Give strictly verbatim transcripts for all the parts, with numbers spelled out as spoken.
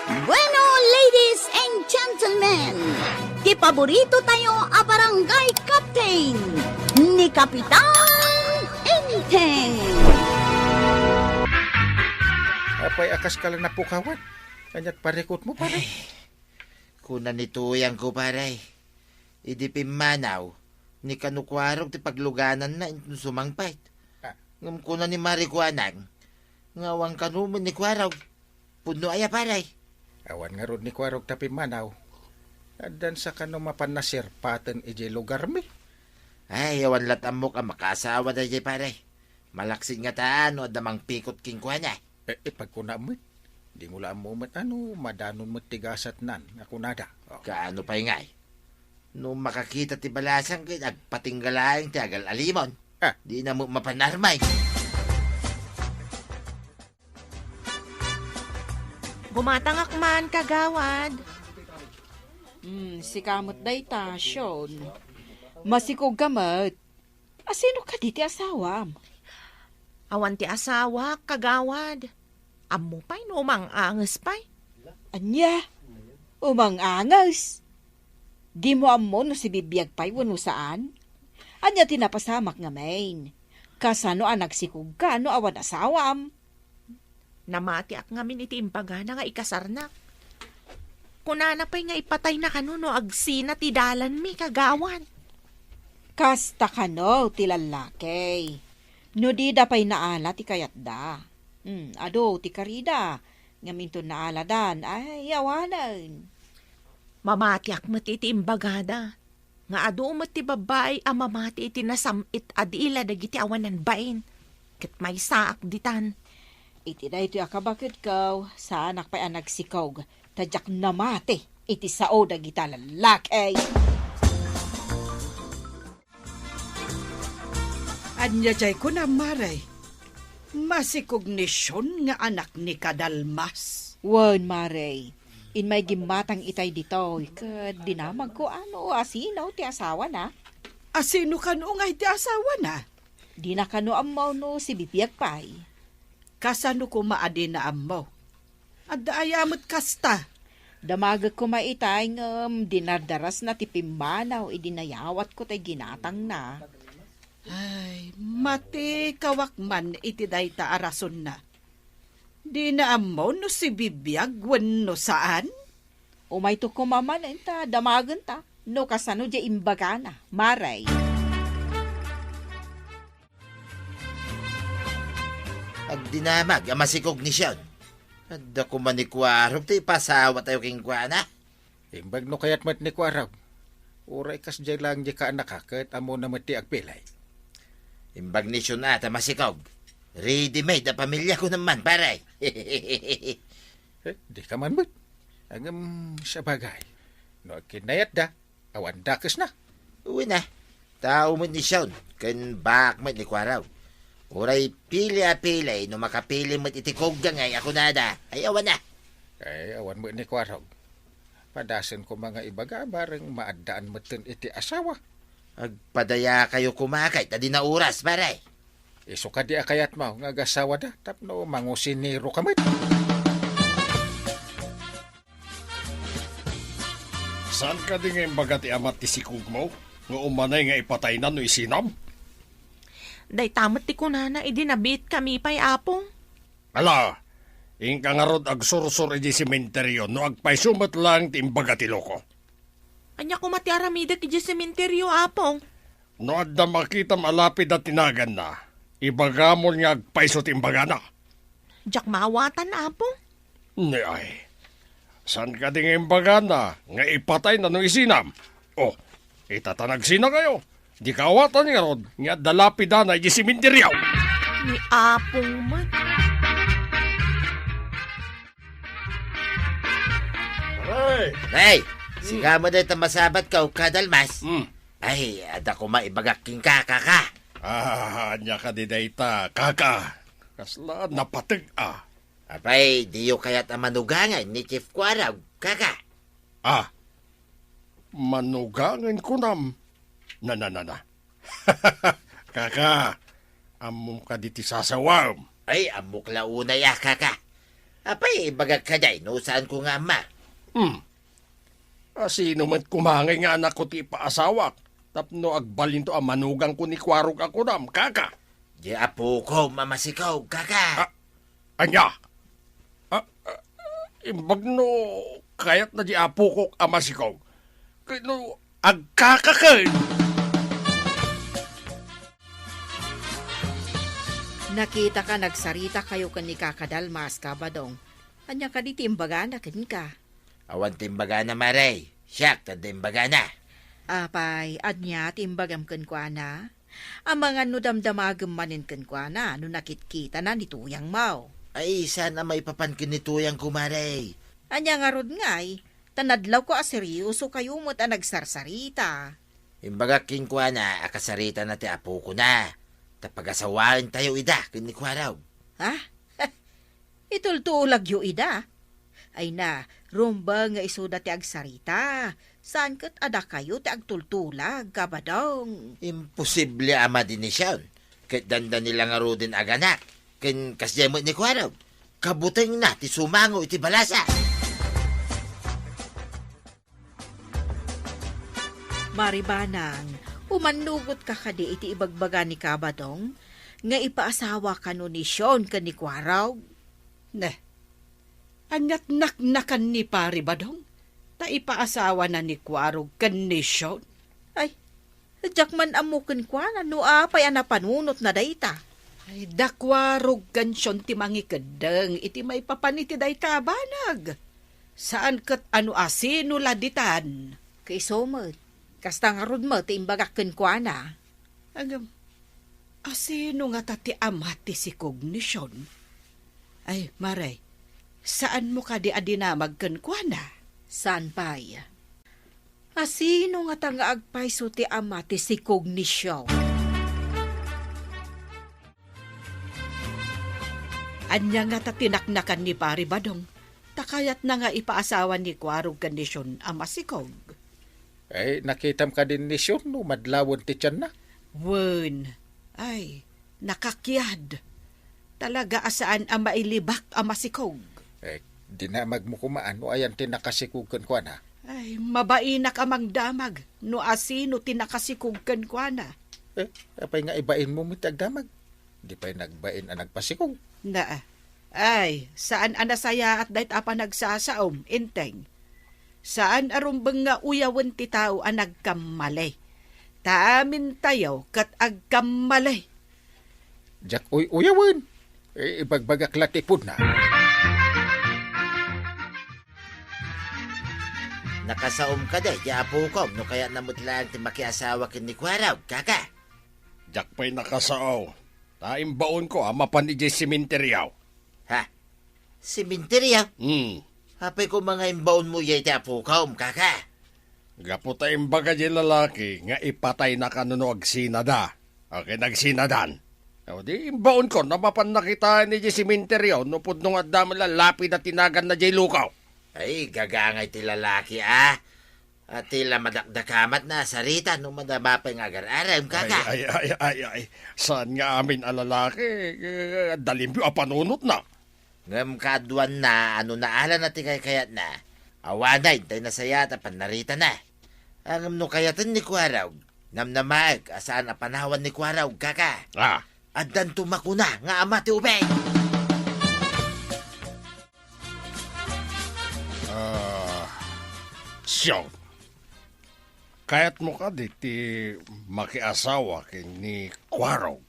Bueno, ladies and gentlemen, ti paborito tayo a barangay captain, ni Kapitan Enteng. Apay a kaskala napukawan? Aniat parikutmo, pare? Ay, kuna ni Tuyang ko, pare. Idi pimmanaw, ni kano Kuarog ti paglugananna inton sumangpet. Ah. Ngem kuna ni Mari Kuanang, nga awan kano met ni Kuarog. Pudno aya, pare? Awan ngarud ni Kuarog ta pimmanaw. Addan sa kano mapan nasirpaten idiay lugarmi? Ay, awan lat ammok a makaasawa daydiay, pare. Malaksid ngata no adda mangpikot kenkuana. Eh, ipagkuna met. Dimo la ammo met ano, madanon met ti gasatnan, a kunada. Oh. Kaano pay ngay? No makakita ti balasang ket agpatingga laeng ti agal-alimon. Ah. Di na met mapan armay. Gumatangak man, kagawad. Hmm, sika met dayta, Sean. Masikog ka met. Asino kadi ti asawam? Awan ti asawak, kagawad. Ammo pay no umang-anges pay. Ania? Umang-anges? Dimo ammo no sibibiag pay wenno saan? Ania ti napasamak ngamin? Kasano a nagsikog ka no awan asawam? Namatiak ngamin iti imbagana nga ikasarnak. Kunana pay nga ipatayna kano no agsina ti dalanmi, kagawad. Kasta kano ti lallaki. No dida pay naala ti kayatda. Hmm, adu ti karida, ngem inton naaladan, ay, awanen. Mamatiak met iti imbagada. Nga adu met ti babbai a mamati iti nasam-it a dila dagiti awanan bain, ket maysaak ditan. Iti daytoy a kabakedko, saanak pay a nagsikog, ta diak namati iti sao dagita lallaki. Ania jay kunam, Mare? Masikog ni Sean nga anak ni Kadalmas? Wen, Mare. Immay gimmatang itay ditoy, ket dinamagko ano asino ti asawana. Asino kano ngay ti asawana? Dina kano ammo no sibibiag pay. Kasano koma a dina ammo? Adda aya met kasta? Damagek koma itay ngem dinardarasna ti pimmanaw idi nayawatko tay ginatangna. Ay, matikawak man iti dayta a rasonna. Dina ammo no sibibiag wenno saan? Umayto koma manen ta damagenta no kasano diay imbagana, Mare. Agdinamag a masikog ni Sean. Adda koma ni Kuarog ti ipasawatayo kenkuana. Imbag no kayat met ni Kuarog. Uray kasdiay laeng diay kaanaka ket ammona met ti agpili. Imbag ni Sean a ta masikog. Ready-made a pamilya kunam man, pare. Eh, dika man met. Ngem sabagay, no agkinnayatda, awan dakesna. Wen a, tao met ni Sean, ken baak met ni Kuarog. Uray pili a pili, no makapili met iti kugga ngay a kunada, ay awan a. Ay, awan met ni Kuarog. Padasen koma nga ibaga, bareng maaddaan metten iti asawa. Agpadayakayo koma ket adina oras, pare. Isu kadi a kayatmo nga agasawada tapno mangusinero ka met? Saan kadi nga imbaga ti ama ti sikogmo nga umanay nga ipatayna no isinam? Dayta met ti kunana idi nabiitkami pay, Apo. Ala, inka ngarud agsursor idiay sementeryo no agpayso met laeng ti imbaga ti loko. Ania koma ti aramidek idiay sementeryo, Apo? No adda makitam a lapid a ti naganna, ibagamon nga agpayso ti imbagana. Diak maawatan, Apo. Ni ay, saan kadi nga imbagana nga ipatayna no isinam? Oh, ita ta nagsinakayo. Dika awatan ngarud nga adda lapidana idiay sementeryo. Ni Apong man. Aray! Nay, sika met dayta masabatko, Kadalmas. Hmm. Ay, adda koma ibagak kenka, kaka. Ah, ania kadi dayta, kaka? Kasla napateg a. Apay, diyo kayat a manugangen ni Chief Kuarog, kaka? Ah, manugangen kunam? Na, na, na, na. Kaka, ammom kadi ti sasawam? Ay, ammok la unay a, kaka. Apay, ibagak kadi no saanko nga amma? Hmm. A, sino met koma ngay nga anakko ti ipaasawak? Tapno agbalinto a manugangko ni Kuarog a kunam, kaka? Di apokon a masikog, kaka. A, ania? A, a, imbag no kayatna di apokok a masikog. Ket no agkaka ken. Nakitaka nagsaritakayo ken ni Kaka Dalmas, Kabadong. Ania kadi ti imbagana kenka? Awan ti imbagana, Mare. Siak ti adda imbagana. Apay, ania ti imbagam kenkuana? Amangan no damdamagem manen kenkuana no nakitkitana ni tuyangmo. Ay, saan a maipapan ken ni tuyangko, Mare. Ania ngarud ngay? Ta nadlawko a seriosokayo met a nagsarsarita. Imbagak kenkuana a kasaritana ti apokona, ta pagasawaentayo ida ken ni Kuarog. Ha? Itultulagyo ida? Ay na, rumbeng nga isuda ti agsarita. Saan ket a dakayo ti agtultulag, Kabadong? Imposible a madi ni Sion, ket dandani la ngaruden aganak, ken kasdiay met ni Kuarog. Kabutengna ti sumango iti balasa. Maribanang, umannugotka kadi iti ibagbaga ni Kabadong nga ipaasawa kano ni Sion ken ni Kuarog? Neh, aniat naknakan ni Pari Badong ta ipaasawana ni Kuarog ken ni Sion? Ay, diak man ammo kenkuana no apay a napanunotna dayta. Ay, da Kuarog ken Sion ti mangikeddeng iti maipapan iti dayta a banag. Saan ket a no asino la ditan. Ket isu met, kasta ngarud met ti imbagak kenkuana. Ngem, asino ngata ti ama ti sikog ni Sion? Ay, Mare, saanmo kadi a dinamag kenkuana? Saan pay. Asino ngata nga agpayso ti ama ti sikog ni Sion? Ania ngata ti naknakan ni Pari Badong ta kayatna nga ipaasawa ni Kuarog ken ni Sion a masikog? Ay, nakitam kadi ni Sion no madlawen ti tianna? Wen. Ay, nakakiad. Talaga a saan a mailibak a masikog. Eh, dinamagmo koma no ayan ti nakasikog kenkuana. Ay, mabainak a mangdamag no asino ti nakasikog kenkuana. Eh, apay nga ibainmo met ti agdamag? Di pay nagbain a nagpasikog. Naa. Ay, saan a nasayaat dayta a panagsasaom, Enteng. Saan a rumbeng nga uyawen ti tao a nagkammali. Ta amintayo ket agkammali. Diak uy-uyawen. Eh, ibagbagak la ti pudna. Nakasaom kadi ti apokom no kayatna met laeng ti makiasawa ken ni Kuarog, kaka? Diak pay nakasao. Ta imbaonko a mapan idiay sementeryo. Ha? Sementeryo? Hmm. Apay koma nga imbaonmo iti apokom, kaka? Gapu ta imbaga diay lalaki nga ipatayna kano no agsinada. Ken agsinadan. O di, imbaonko a mapanna kitaen idiay sementeryo no pudno nga adda met la lapid a tinaganna diay lukaw. Ay, gagangay ti lalaki, a. A, ti la madakdakamatna a sarita no madama pay nga agar-arem, kaka. Ay, ay, ay, ay, ay. Saan nga amin a lalaki, eh, adda limpio a panunotna. Ngem kaaduanna a no naalana ti kaykayatna, awanen tay nasayaat a pannaritana. Ngem no kayaten ni Kuarog, namnamaek a saan a panawan ni Kuarog, kaka. Ah. Addanto makuna nga ama ti ubing. Ah, Sion, kayatmo kadi ti makiasawa ken ni Kuarog?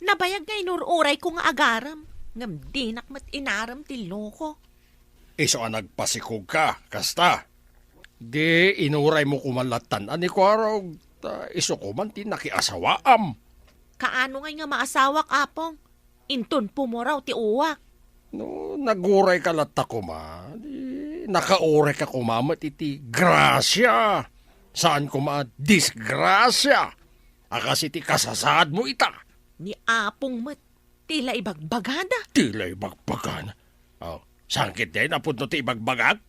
Nabayag nga inur-urayko nga agarem, ngem dinak met inarem ti loko. Isu a nagpasikogka, kasta? Di inuraymo koma lattan a ni Kuarog, ta isu koma ti nakiasawaam. Kaano ngay nga maasawak, Apong? Inton pumuraw ti uwak. No, nagurayka latta koma, di nakaurayka koma met iti grasia. Saan koma a disgrasia a kas iti kasasaadmo ita. Ni Apong met ti la ibagbagada. Ti la ibagbagana? Oh, sangkit dayta a pudno ti ibagbagak?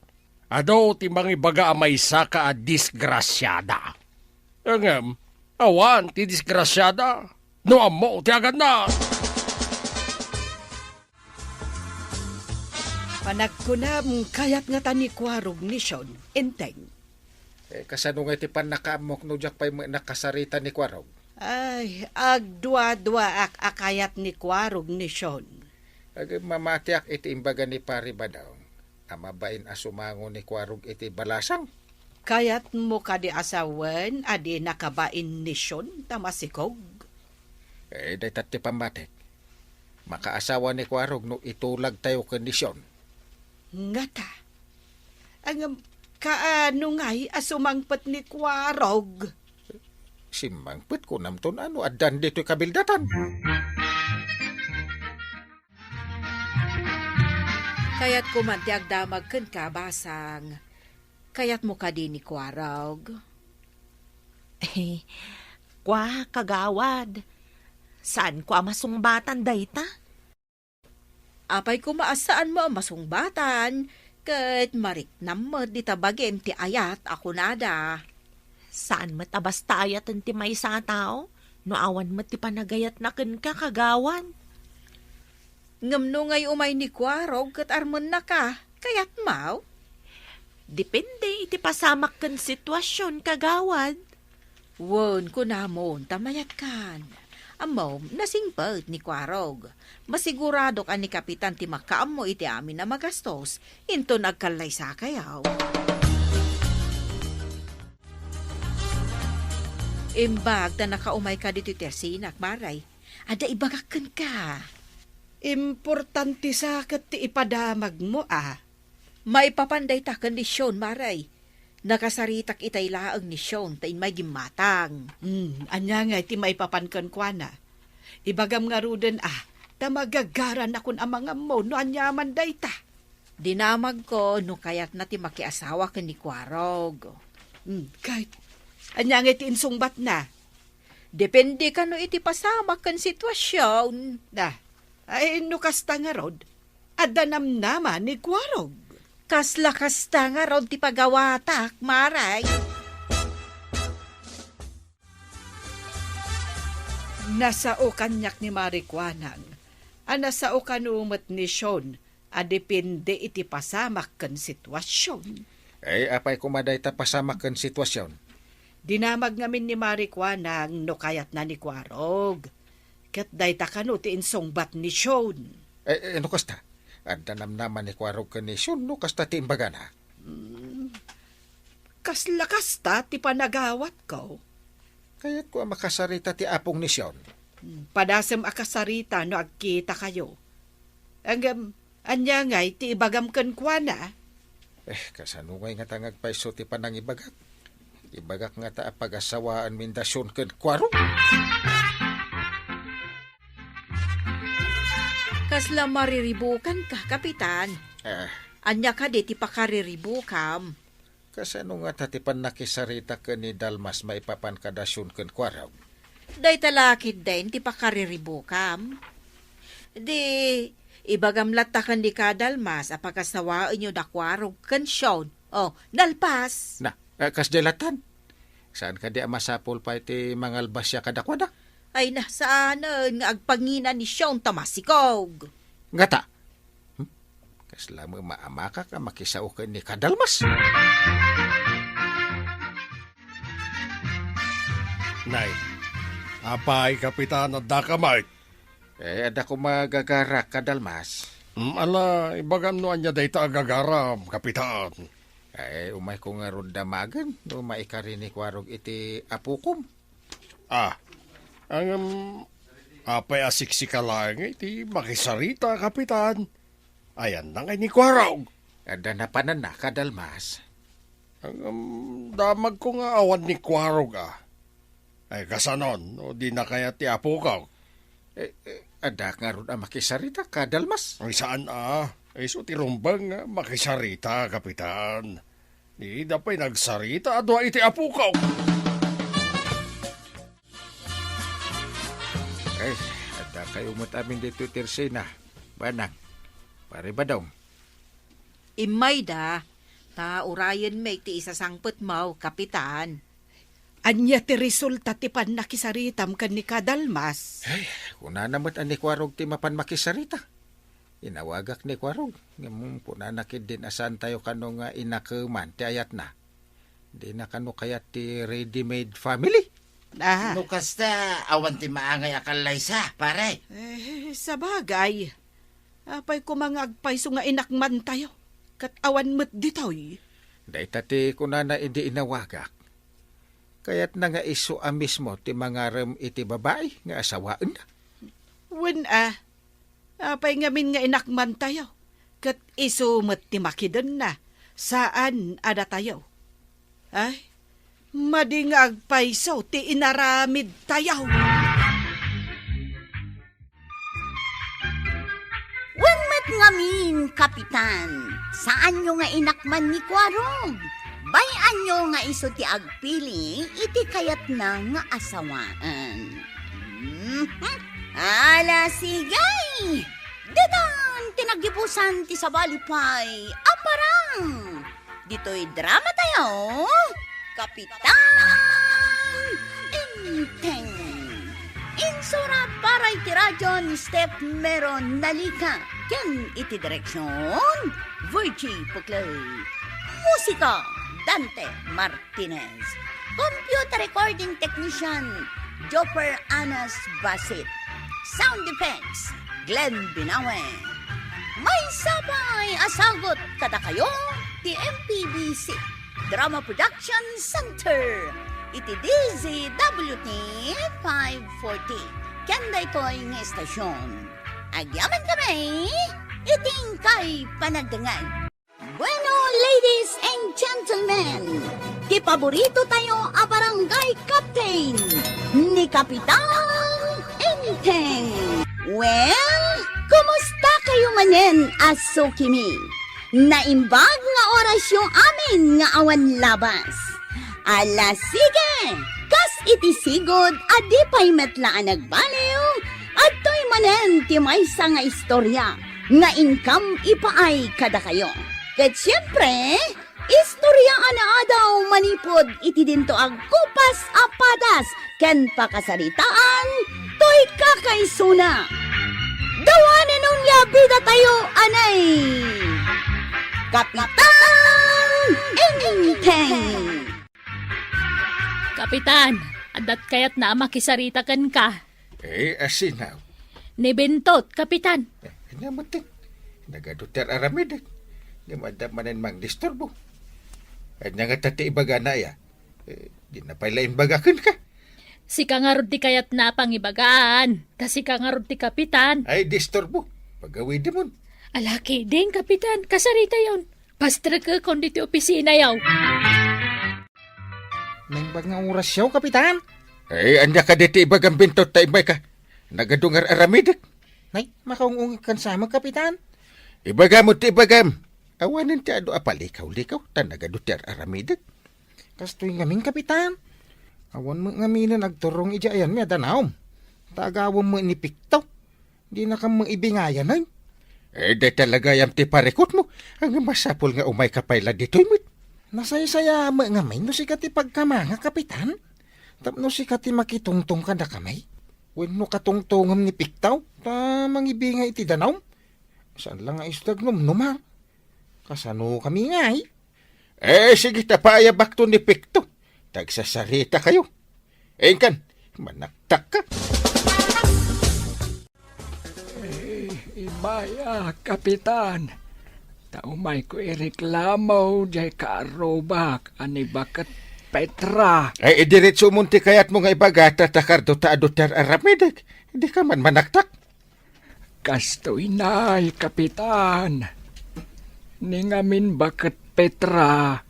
Adu ti mangibaga a maysaka a disgrasiada. Ngem, awan ti disgrasiada no ammo ti aganna. Nagkunam, kayat ngata ni Kuarog ni Sean, Enteng. Eh, kasano ngay ti pannakaammok no diak pay met nakasarita ni Kuarog? Ay, agduaduaak a kayat ni Kuarog ni Sean. Agmamatiak iti imbaga ni Pari Badong a mabain a sumango ni Kuarog iti balasang. Kayatmo kadi a sawen a di nakabain ni Sean ta masikog? Eh, dayta ti pammatik. Makaasawa ni Kuarog no itulagtayo ken ni Sean. Ngata. Ngem, kaano ngay a sumangpet ni Kuarog? Simmangpet, kunamton a no addan ditoy kabildatan. Kayatko man ti agdamag kenka, Basang. Kayatmo kadi ni Kuarog? Eh, kua, kagawad. Saanko a masungbatan dayta? Apay koma a saanmo a masungbatan, ket mariknam met dita bagim ti ayat a kunada. Saan met a basta ayaten ti maysa a tao, no awan met ti panagayatna kenka, kagawad. Ngem no ngay umay ni Kuarog ket armennaka, kayatmo? Depende iti pasamak ken situasion, kagawad. Wen, kunamon, ta mayatkan. Ammom, nasingpet ni Kuarog. Masiguradok a ni Kapitan ti makaammo iti amin a magastos, inton agkallaysakayo. Imbag ta nakaumayka ditoy tersinak, Maray. Adda ibagak kenka. Importante sa ket ti ipadamagmo, a. Maipapan dayta ken ni Sean, Maray. Nakasaritak itay laeng ni Sean ta immay gimmatang. Hmm, ania ngay ti maipapan kenkuana? Ibagam ngaruden a, ta magagaranakon a mangammo no aniaman dayta. Dinamagko no kayatna ti makiasawa ken ni Kuarog. Hmm, ket ania ngay ti insungbatna? Depende kano iti pasamak ken situasion. Na, ay, no kasta ngarud, adda namnama ni Kuarog. Kasla kasta ngarud ti pagawatak, Maray. Nasao kaniak ni Mari Kuanang, a nasao kano met ni Sean, a depende iti pasamak ken situasion. Eh, apay koma dayta pasamak ken situasion? Dinamag ngamin ni Mari Kuanang no kayatna ni Kuarog. Ket dayta kano ti insungbat ni Sean. Eh, eh, no kasta? Adda namnama ni Kuarog ken ni Sean no kasta ti imbagana? Hmm, kasla kasta ti panagawatko. Kayatko a makasarita ti apong ni Sean. Hmm, padasem a kasarita no agkitakayo. Ngem, ania ngay ti ibagam kenkuana? Eh, kasano ngay ngata nga agpayso ti panangibagak? Ibagak ngata a pagasawaenmi ni Sean ken Kuarog. Kasla mariribukanka, Kapitan. Ah. Ania kadi ti pakariribukam? Kasano ngata ti pannakisarita ken ni Dalmas maipapan kada Sean ken Kuarog? Dayta la ketdin ti pakariribukam. Di, ibagam latta ken ni Kadalmas a pagasawaenyo da Kuarog ken Sean. Oh, nalpas. Na, eh, kasdiay lattan? Saan kadi a masapul pay ti mangalbasya kadakuada? Ay na, saanen nga agpangina ni Sean ta masikog. Ngata? Hmm? Kasla met maamakak a makisao ken ni Kadalmas. Nay, apay, Kapitan, addaka met? Eh, adda koma gagarak, Kadalmas. Hmm, ala, ibagam no ania dayta a gagaram, Kapitan. Eh, umayko ngarud damagen no maikari ni Kuarog iti apokom. Ah, ngem, apay a siksika laeng iti makisarita, Kapitan? Ayanna ngay ni Kuarog? Adda napananna, Kadalmas. Ngem, damagko nga awan ni Kuarog, a. Ay, kasanon, no di na kayat ti apokak? Eh, eh, adda ngarud a makisarita, Kadalmas? Ay, saan, a. Isu ti rumbeng nga makisarita, Kapitan. Dida pay nagsarita a dua iti apokak. Ay, adda kayo met amin ditoy ti ersena. Banag, Pare Badong. Immayda, ta urayenmi ti isasangpetmo, Kapitan. Ania ti resulta ti pannakisaritam ken ni Kadalmas? Ay, kunana met a ni Kuarog ti mapan makisarita. Inawagak ni Kuarog, ngem kunana ketdin a saantayo kano nga inakeman ti ayatna. Dina kano kayat ti ready-made family? Ah. No kasta, awan ti maangay a kallaysa, pare. Eh, sabagay. Apay koma nga agpayso nga inakmantayo, ket awan met ditoy? Dayta ti kunana idi inawagak. Kayatna nga isu a mismo ti mangarem iti babai nga asawaenna. Wen a, apay ngamin nga inakmantayo, ket isu met ti makidenna, saan a datayo. Ay, madi nga agpayso ti inaramidtayo. Wen met ngamin, Kapitan, saanyo nga inakman ni Kuarog. Bay-anyo nga isu ti agpili iti kayatna nga asawaen. Mhm. Ala, sige! Ditan ti naggibusan ti sabali pay a parang. Ditoy dramatayo, Kapitan Enteng. Insura para iti radio ni Steph Meron Nalika ken iti direksion, Virgie Puclay. Musika, Dante Martinez. Computer recording technician, Jopper Anas Basit. Sound effects, Glenn Binawe. Maysa pay a sagut kadakayo ti M P B C Drama Production Center iti D Z W T five forty. Ken daytoy nga istasyon, agyamankami iti inkay panagdengngeg. Bueno, ladies and gentlemen, ti paborito tayo a barangay captain, ni Kapitan Enteng. Well, kumusta kayo manen a sukimi? Naimbag nga orasyo amin nga awan labas. Ala, sige! Kas iti sigud a di pay met la a nagbaliw, adtoy manen ti maysa nga istorya nga inkam ipaay kadakayo. Ket siempre, istorya a naadaw manipud iti dinto agkupas a padas ken pakasaritaan toy kakaisuna. Dawanen onia bidatayo anay Kapitan Enteng. Kapitan, adda't kayatna a makisarita kenka. Eh, asinaw? Ni Bentot, Kapitan. Eh, ania met ti? Nagadu ti ar-aramidek. Ngem adda manen mangdisturbo. Ania ngata ti ibagana aya? Eh, dina pay la imbaga kenka. Sika ngarud ti kayatna a pangibagaan. Ta sika ngarud ti kapitan. Ay, disturbo. Pagawidemon. Ala ketdin, Kapitan. Kasaritayon. Pastrekekon ditoy opisinayo. Naimbag nga orasyo, Kapitan. Eh, ania kadi ti ibagam, Bentot, ta immayka? Nagadu nga ar-aramidek. Nay, makaung-ungek kan samek, Kapitan. Ibagam ti ibagam. Awanen ti adu a palikaw-likaw, ta nagadu ti ar-aramidek. Kastoy ngamin, Kapitan. Awan met ngaminen agturong idiay ayanmi a danum. Ta agawem met ni Pikto. Dinakam met ibingayanen. Eh, dayta la gayam ti parikutmo. Ngem masapul nga umayka pay la ditoy met. Nasaysayam met ngamin no sika ti pagkamangak, Kapitan. Tapno sika ti makitungtong kadakami. Wenno katungtongem ni Pikto, ta mangibingay iti danum. Saan la nga isu ti agnumnuma. Kasanokami ngay? Eh, sige, ta paayabakto ni Pikto. Tagsasaritakayo. Inkan, manaktakka. Eh, imaya, Kapitan. Ta umayko ireklamo diay kaarrubak a ni Baket Petra. Eh, idiretsomon ti kayatmo nga ibaga, ta takardo ta adu ti ar-aramidek. Dika man manaktak. Kastoy nay, Kapitan. Ni ngamin Baket Petra,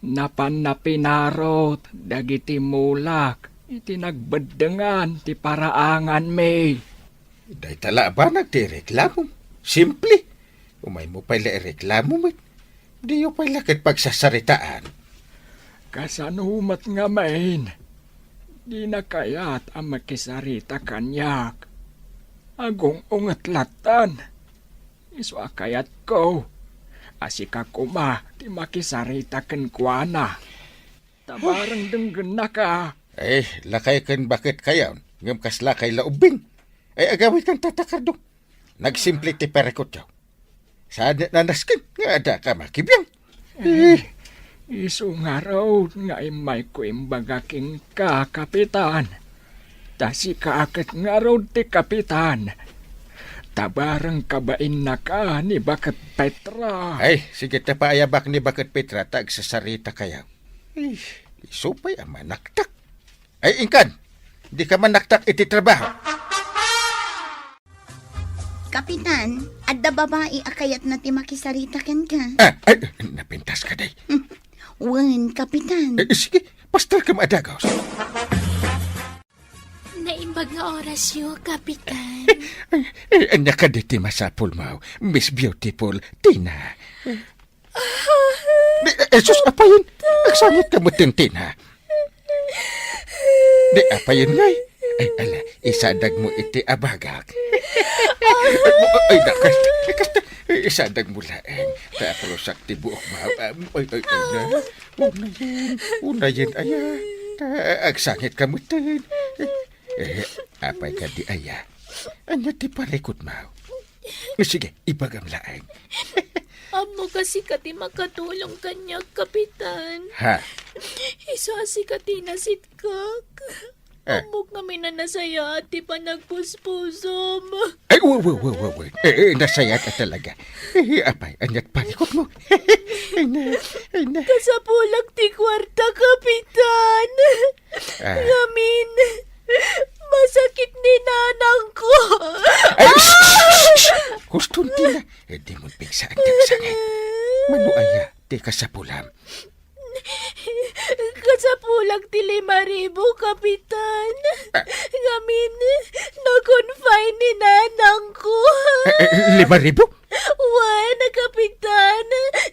napanna pinarot dagiti mulak iti nagbeddengan ti paraanganmi. Dayta la a banag ti ireklamom. Simple. Umaymo pay la ireklamo met. Diyo pay la ket pagsasaritaan. Kasano met ngamin? Dina kayat a makisarita kaniak. Agung-unget lattan. Isu a kayatko a sika koma ti makisarita kenkuana. Ta bareng denggennaka. Eh, lakay ken Baket kayon, ngem kaslakay la ubbing. Ay, agawidkan ta, takardo. Nagsimple ti parikutyo. Saan nga nasken nga adda ka makibiang? Eh, isu ngarud nga immayko imbaga kenka, Kapitan. Ta sika ket ngarud ti kapitan. Ta bareng kabainnaka ni Baket Petra. Ay, sige ta paayabak ni Baket Petra ta agsasaritakayo. Ay, isu pay a manaktak. Ay, inkan, dika manaktak iti trabaho. Kapitan, adda babai a kayatna ti makisarita kenka. Ah, ay, napintas ka, day. Wen, Kapitan. Eh, sige, pastor ka maadagos. Naimbag nga orasyo, Kapitan. Ay, eh, ania kadi ti masapulmo, Miss Beautiful, Tina? Di, eh, sus, apayen. Agsangit ka met, Tina. Di, apayen ngay. Ay, ala, isadagmo iti abagak. Ay, nakas, nakas, isadagmo laeng. Ta aprusak ti buokmo. Ay, ay, ay, na. Unayen, unayen, aya. Ta, agsangit ka met. Eh, apay kadi, aya? Ania ti parikutmo? Sige, ibagam laeng. Ammok a sika ti makatulong kaniak, Kapitan. Ha? Isu a sika ti nasitkak. Eh. Ammok nga minanasayaat ti panagpuspusom. Ay, wa, wa, wa, wa, wa. Eh, eh, nasayaat a talaga. Eh, apay, aniat parikutmo? Ay na, ay na. Kasapulak ti kuarta, Kapitan. Ah. Ngamin, masakit ni nanangko. Ay, shh, shh, shh. Huston, Tina. Eh, dimon pigsaan ti agsangit. Mano aya ti kasapulam? Kasapulak ti lima ribu, Kapitan. Ah. Ngamin, na-confine ni nanangko. Eh, eh, lima ribu? Wen, Kapitan,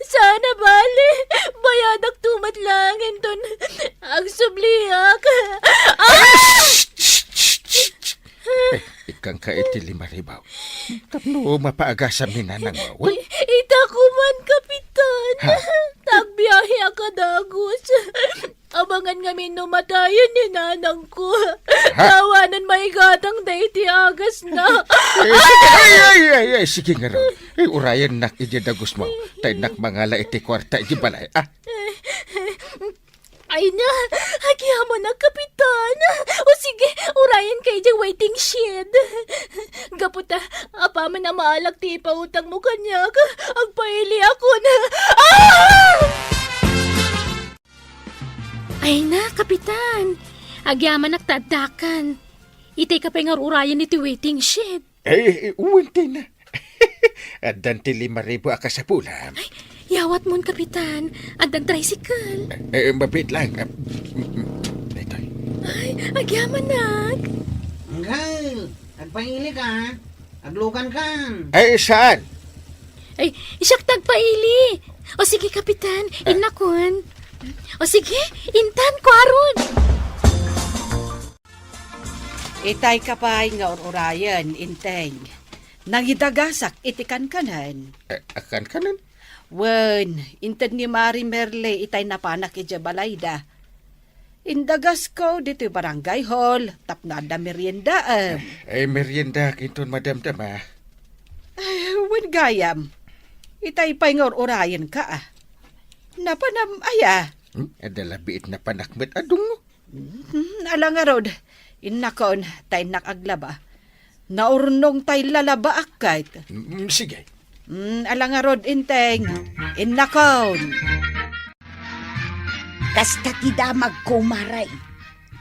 saan a bale, bayadakto met laeng inton agsubliak. Ah! Shh, shh, shh, shh, shh. Eh, ikkanka iti lima ribu. Tapno mapaagasam ni nanangmo, wen? I-, ita koma, Kapitan. Ha? Ta agbiaheak a dagus. Abangan ngamin no matayen ni nanangko. Ha? Awanen maigatang daydi agasna. Eh, sige, ay, ay, ay, ay, sige ngarud. Eh, urayennak idiay dagusmo. Ta innak mangala iti kuarta idiay balay, ah. Ay na, agyamanak, Kapitan. O sige, urayenka idiay waiting shed. Gapu ta, apaman a maalak ti ipautangmo kaniak, agpailiakon. Ah! Ay na, Kapitan! Agyamanak ta addakan. Itayka pay nga ur-urayen iti waiting shed. Eh, eh, wen, Tina. Addan ti lima ribu a kasapulam. Ay, yawatmon, Kapitan. Addan tricycle. Eh, eh, mabiit lang. Ah, mm, mm. Daytoy. Ay, agyamanak. Anggal, agpaili ka. Aglukan kan. Ay, saan? Ay, siak ti agpaili. O sige, Kapitan, ah, innakon. O sige, intan, kuarod. Itayka pay nga ur-urayen, Inteng. Nangidagasak iti kankanen. Eh, a kankanen? Wen, inted ni Mari Merle itay napanak idiay balayda. Indagasko ditoy barangay hall tapno adda meriendaem. Eh, meriendaak inton madamdama. Ay, wen gayam. Itay pay nga ur-urayenka, ah. Napanam aya? Hmm? Adda la biit napanak met a dungngo. Hmm, ala ngarud. Innakon, ta innak aglaba. Naurnong tay lalabaak ket. Mm, sige. Mm, ala ngarud, Inteng. Innakon. Kasta ti damagko, Mari.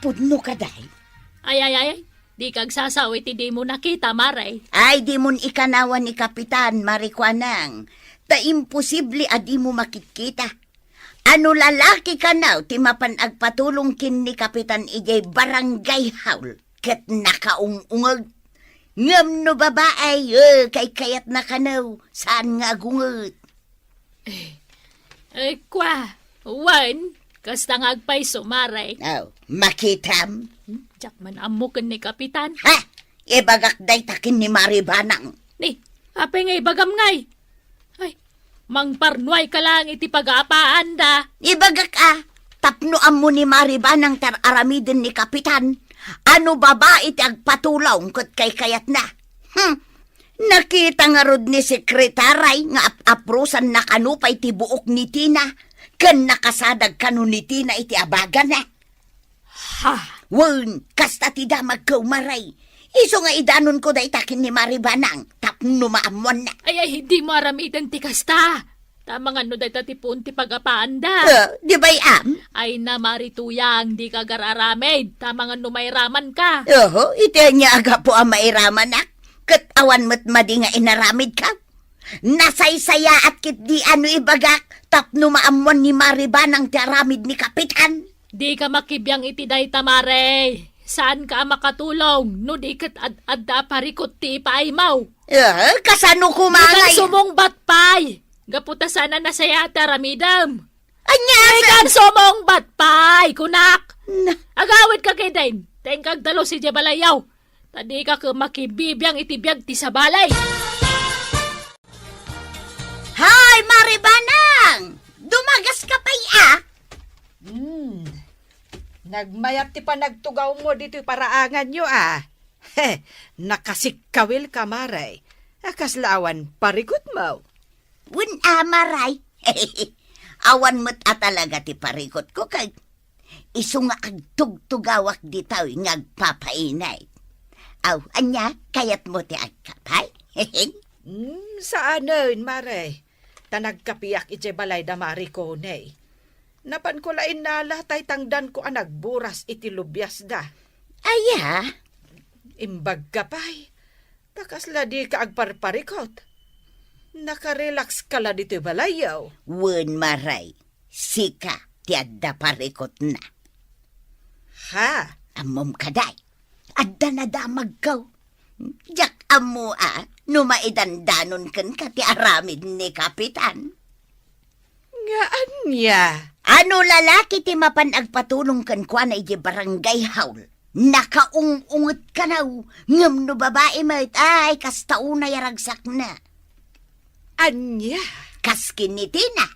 Pudno ka, day. Ay, ay, ay, ay. Dika agsasaw iti dimo nakita, Mari. Ay, dimon ikanawan ni Kapitan, Mari Kuanang. Ta imposible a dimo makitkita. A no lalaki kano ti mapan agpatulong ken ni Kapitan idiay barangay hall ket nakaung-ungeg. Ngem no babai, eh, kaykayatna kano, saan nga agunget. Eh, eh, kwa, wen, kasta nga agpayso, Mari. Oh, makitam? Hmm, diak man ammo ken ni Kapitan. Ha? Ibagak dayta ken ni Mari Banang. Ni, apay nga ibagam ngay? Ay, mangparnuay ka lang iti pagaapaanda. Ibagak a, tapno ammo ni Mari Banang ti ar-aramiden ni Kapitan, a no babai ti agpatulong ket kaykayatna. Hmm. Nakita ngarud ni sekretaray nga ap-aprosanna kano pay ti buok ni Tina, ken nakasadag kano ni Tina iti abagana. Ha? Wen, kasta ti damagko, Maray. Isu nga idanonko dayta ken ni Mari Banang tapno maammoanna. Ay, ay, dimo aramiden ti kasta. Tama nga no dayta ti puon ti pagapaanda. Ah, di bay-am? Ay na, Mari Tuyang, dika agar-aramid. Tama nga no mairamanka. Oho, iti ania a gapu a mairamanak? Ket awan met madi nga inaramidka? Nasaysayaat ketdi a no ibagak tapno maammoan ni Mari Banang ti aramid ni Kapitan. Dika makibiang iti dayta, Mare. Saanka a makatulong no di ket ad-adda a parikut ti ipaaymo. Eh, kasano koma ngay? Dikan sumungbat pay. Gapu ta saan a nasayaat ti aramidem. Ania? Dikan sumungbat pay, kunak. Na- Agawidka ketdin. Ta inka agdalus idiay balayyo. Ta dika ket makibibiang iti biag ti sabali. Hay, Mari Banang! Dumagaska pay a? Hmm. Nagmayat ti panagtugawmo ditoy paraanganyo a. He, nakasikkawilka, Mare. A, kasla awan parikutmo? Wen a, Maray. Awan met a talaga ti parikutko ket isu nga agtugtugawak ditoy nga agpapainit. Aw, ania, kayatmo ti agkapay? Hmm, saanen, Mare. Ta nagkapiak idiay balay da Mari Coney. Napanko la innala tay tangdanko a nagburas iti lubiasda. Aya? Imbagka pay. Ta kasla dika agparparikut. Nakarelakska la ditoy balayyo. Wen, Maray, sika ti adda parikutna. Ha? Ammom kadi, adda nadamagko. Diak ammo a no maidandanon kenka ti aramid ni Kapitan. Nga ania? A no lalaki ti mapan agpatulong kenkuana idiay barangay hall, nakaung-unget kano, ngem no babai met, ay, kasta unay a ragsakna. Ania? Kas ken ni Tina,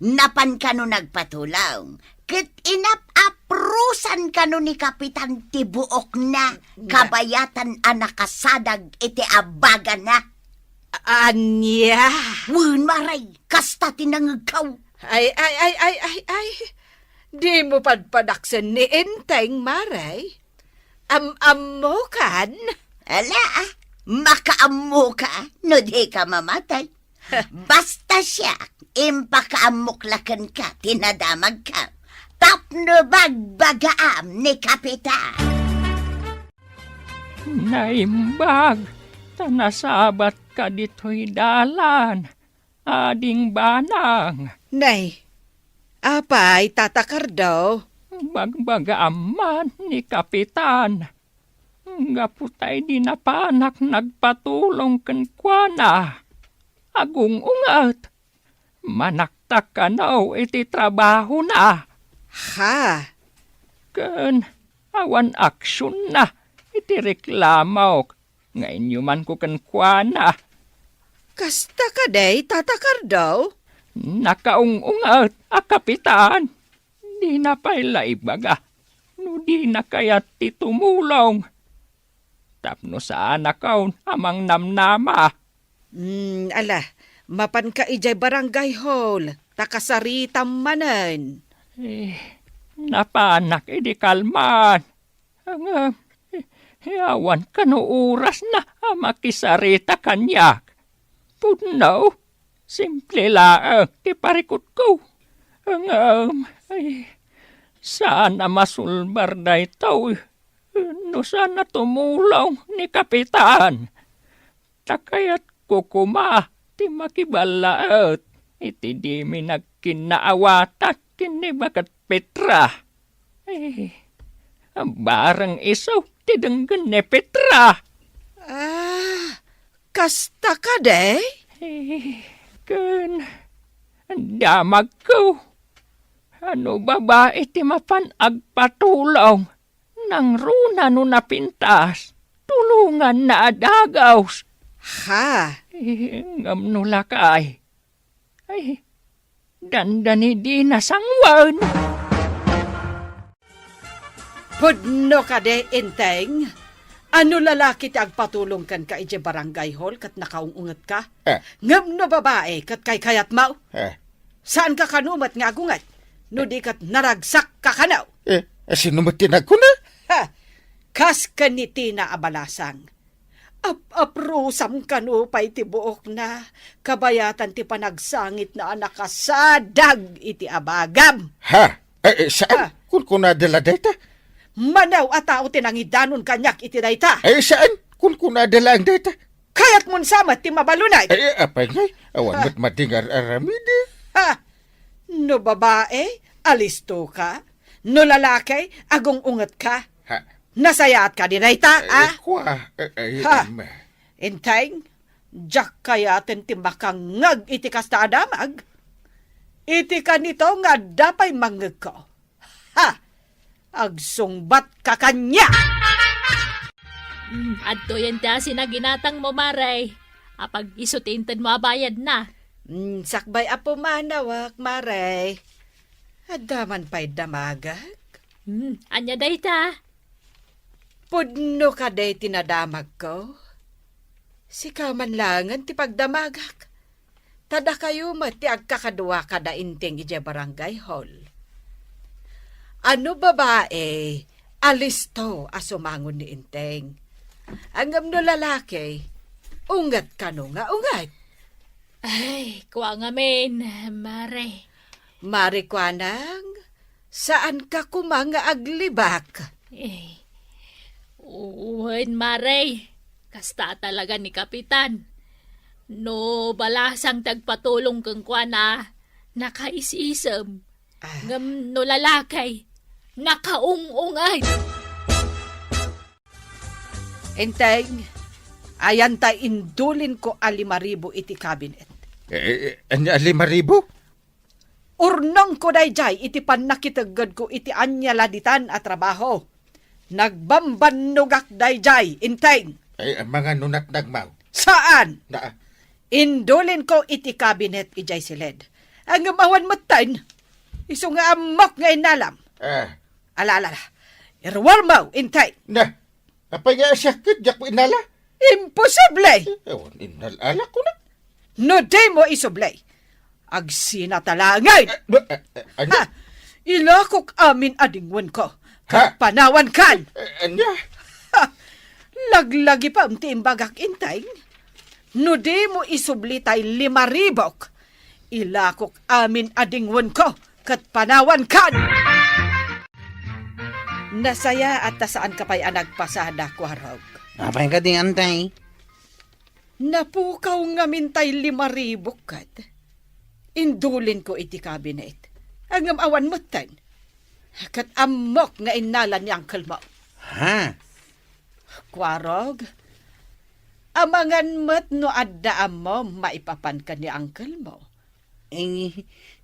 napan kano nagpatulong, ket inap-aprosan kano ni Kapitan ti buokna, nga kabayatan a nakasadag iti abagana. A-, ania? Wen, Maray, kasta ti nangegko. Ay, ay, ay, ay, ay, ay. Dimo padpadaksen ni Enteng, Maray. Am-ammokan? Ala, ah, makaammoka no dika mamatay. Basta siak, impakaammok la kenka ti nadamagko tapno bagbagaam ni Kapitan. Naimbag ta nasabatka ditoy dalan, Ading Banang. Nay, apay, Tata Cardo? Bagbagaam man ni Kapitan. Gapu ta idi napanak nagpatulong kenkuana, agung-unget, manaktak kano iti trabahona. Ha? Ken awan aksionna iti reklamok nga inyumanko kenkuana. Kasta kadi, Tata Cardo? Nakaung-unget a Kapitan. Dina pay la ibaga no dina kayat ti tumulong. Tapno saanakon a mangnamnama. Hmm, ala, mapanka idiay barangay hall, ta kasaritam manen. Eh, napanak idi kalman. Ngem, eh, awan kano orasna a makisarita kaniak. Pudno, simple laeng ti parikutko. Ngem, ay, saan a masulbar daytoy no saan a tumulong ni Kapitan. Ta kayatko koma ti makiballaet iti dimi nagkinnaawatan ken ni Baket Petra. Eh, bareng isu ti denggen ni Petra. Ah, kasta kadi? Eh, ken damagko. No babai ti mapan agpatulong, nangruna no napintas, tulonganna a dagus. Ha? Eh, ngem no lakay, ay, dandani dina sanguen. Pudno kadi, Enteng? A no lalaki ti agpatulong kenka idiay barangay hall ket nakaung-ungetka? Eh. Ngem no babae ket kaykayatmo? Eh. Saanka kano met nga agunget no di ket naragsakka kano? Eh, sino met ti nagkuna? Ha! Kas ken ni Tina a balasang. Ap-aprusam kano pay ti buokna, kabayatan ti panagsangitna a nakasadag iti abagam. Ha? Eh, eh, saan? Ha? Kunkunada la dayta? Manaw a tao ti nangidanon kaniak iti dayta. Eh, saan? Kunkunada laeng dayta. Kayatmon sa met ti mabalunay. Eh, eh, apay ngay, awan met madi nga ar-aramidi. Ha? No babae, alisto ka. No lalaki, agung-unget ka. Ha? Nasayaat ka di dayta, eh, ah? Eh, kua, eh, eh, Ha? em. Inteng, diak kayaten ti makangngeg iti kasta a damag. Iti kanito nga adda pay mangngegko. Ha! Agsungbat ka kaniak! Hmm, adtoyen ti asin a ginatangmo, Mare. Apag isu ti intedmo a bayadna. Hmm, sakbay a pumanawak, Mare. Adda man pay damagak? Hmm, ania dayta? Pudno kadi ti nadamagko? Sika man laengen ti pagdamagak. Ta dakayo met ti agkakadua kada Inteng idiay barangay hall. A no babae, alisto a sumangon ni Inteng. Ngem no lalaki, unget kano nga unget. Ay, kua ngamin, Mare. Mare kuanang, saanka koma nga aglibak? Eh, wen, Mare. Kasta talaga ni Kapitan. No balasang ti agpatulong kenkuana, nakaisisem. Ah. Ngem no lalaki, nakaung-ungay. Enteng, ayan ta indulinko a lima ribu iti kabinet. Eh, eh, ania a lima ribu? Urnongko daydiay iti pannakiteggedko iti ania la ditan a trabaho. Nagbambannogak daydiay, Inteng. Ay, mangano natnagmaw? Saan? Na, Indulinko iti kabinet idiay siled. Ngem awan metten. Isu nga ammok nga innalam. Ah. Ala, ala, ala. Iruarmo, Inteng. Na, apay nga asiak ket diak innala? Imposible! Eh, awan innal-alak kunak. No dimo isubli, agsinatalangen! Eh, ba, eh, eh, ania? Ha! Ilakok amin a dingwenko, ket Ha? panawankan! Eh, ania? Ha! Laglagipem ti imbagak, Inteng. No dimo isubli tay lima ribok, ilakok amin a dingwenko ket panawankan! Nasayaat ta saanka pay a nagpasada, Kuarog. Apay kadi, Inteng? Napukaw ngamin tay lima ribok ket indulinko iti kabinet. Ngem awan metten. Ket ammok nga innala ni uncle mo. Ha? Kuarog, amangan met no adda ammo maipapan ken ni uncle mo. Eh,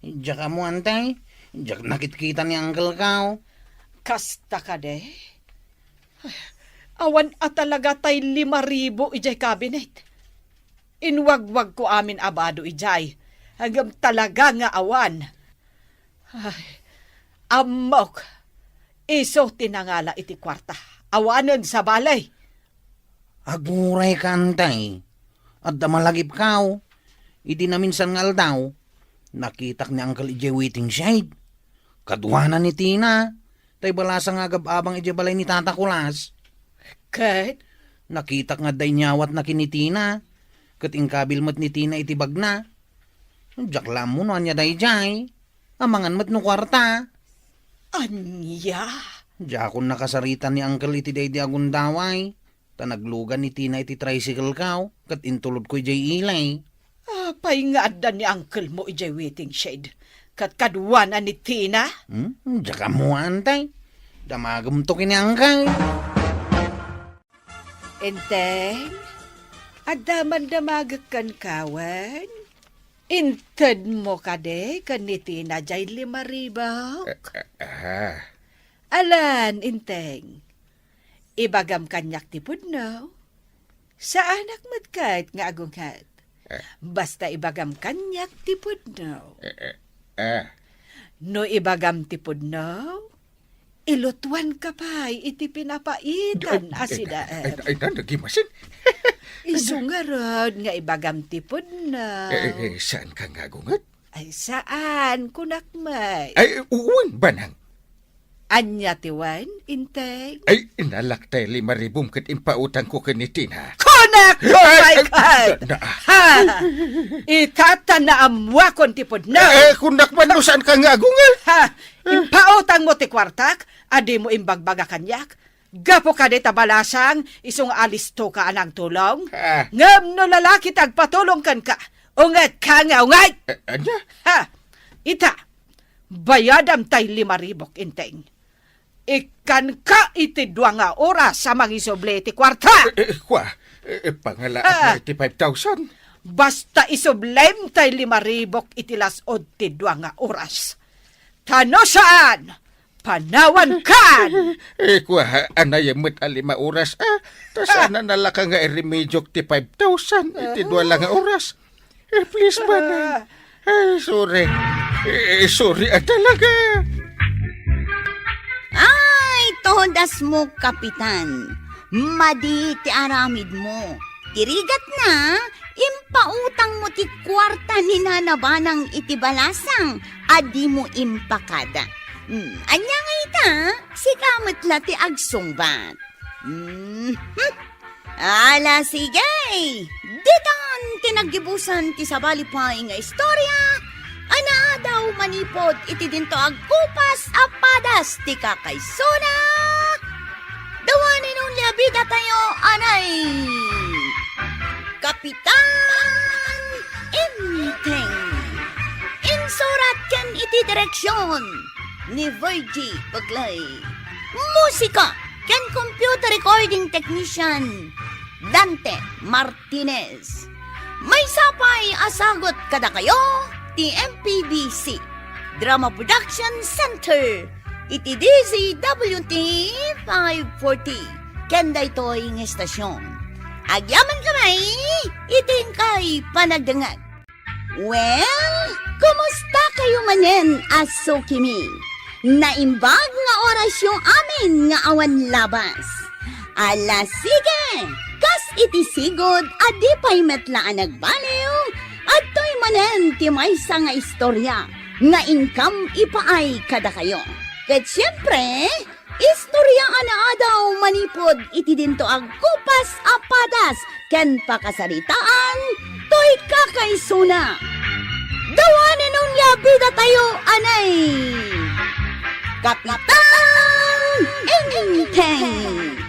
diak ammo, Inteng. Diak nakitkita ni uncle ko. Kasta kadi? Awan a talaga tay lima ribu idiay kabinet. Inwagwagko amin a bado idiay, ngem talaga nga awan. Ay, ammok, isu ti nangala iti kuarta. Awanen sabali. Agurayka, Inteng. Adda malagipko. Idi naminsan nga aldaw, nakitak ni uncle idiay waiting shed. Kaduana ni Tina, tay balasang nga agab-abang idiay balay ni Tata Kulas. Ket? Nakitak nga adda inyawatna ken ni Tina, ket inkabil met ni Tina iti bagna. Diak la ammo no ania daydiay. Amangan met no kuarta. Ania? Diakon nakasarita ni uncle iti daydi a gundaway. Ta naglugan ni Tina iti tricycle ko, ket intulodko idiay ili. Apay nga adda ni uncle mo idiay waiting shed, ket kaduana ni Tina? Hmm? Diak ammo, Inteng. Damagemto ken ni uncle. Inteng, adda man damagek kenka wen? Intedmo kadi ken ni Tina diay lima ribu? Eh, eh, ah. Alan, Inteng. Ibagam kaniak ti pudno. Saanak met ket nga agunget. Eh. Basta ibagam kaniak ti pudno. Eh, eh, eh. No ibagam ti pudno, Ilutuanka pay iti pinapaitan a sidaem. Ay, ay, ay, nagimasin. Isu ngarud nga ibagam ti pudno. Eh, eh, eh, saan ka nga agunget? Ay, saan? Kunak met. Ay, wen, banang. Ania ti wen, Inteng? Ay, inalak tay lima ribom ket impautangko ken ni Tina. Kunak, ay, ay, ay, ay, na, na. Ha! Ita ta naammuakon ti pudno. Eh, kunak man no saan ka nga agunget. Ha! Impautangmo ti kuartak, a dimo imbagbaga kaniak. Gapu kadi ta balasang, isu nga alistoka a nangtulong. Ah. Ngem no lalaki ti agpatulong kenka, ungetka nga ungeg. Eh, ania? Ha! Ita, bayadam tay lima ribok, Inteng. Ikkanka iti dua nga oras a mangisubli iti kuarta. Eh, eh, kua, eh, eh, pangalaat Ah. na iti five thousand. Basta isublem tay lima ribok iti las-ud ti dua nga oras. Ta no saan, panawankan! Eh, kua, anay met a lima oras, ah. Ta Ah. saan a nalaka nga iremediok ti five thousand iti dua la nga oras. Eh, please, banang. Ay, sorry. Eh, sorry, ah, talaga. Ay, todas mo, Kapitan. Madi ti aramid mo. Ti rigat na, impautang mo ti kuarta ni Nana Banang iti balasang a di mo impakada. Hmm, ania nga ita, sika met la ti agsungbat. Hmm, hmm. Ala, sige! Ditan ti naggibusan ti sabali pay nga istorya a naadaw manipud iti dinto agkupas a padas ti kakaisuna. The one and only a bida tayo, anay! Kapitan Inteng. Insurat ken iti direksyon ni Virgie Peglay. Musika ken computer recording technician, Dante Martinez. Maysa pay a sagut kadakayo ti M P B C Drama Production Center iti D Z W T five forty ken daytoy nga estasyon. Agyamankami iti inkay panagdengngeg. Well, kumusta kayo manen a sukimi? Naimbag nga orasyo amin nga awan labas. Ala, sige! Kas iti sigud a di pay met la a nagbaliw, adtoy manen ti maysa nga istorya nga inkam ipaay kadakayo. Ket siempre, istorya a naadaw manipud iti dinto agkupas a padas ken pakasaritaan toy kakaisuna. The one and only a bida tayo, anay! Kapitan Enteng!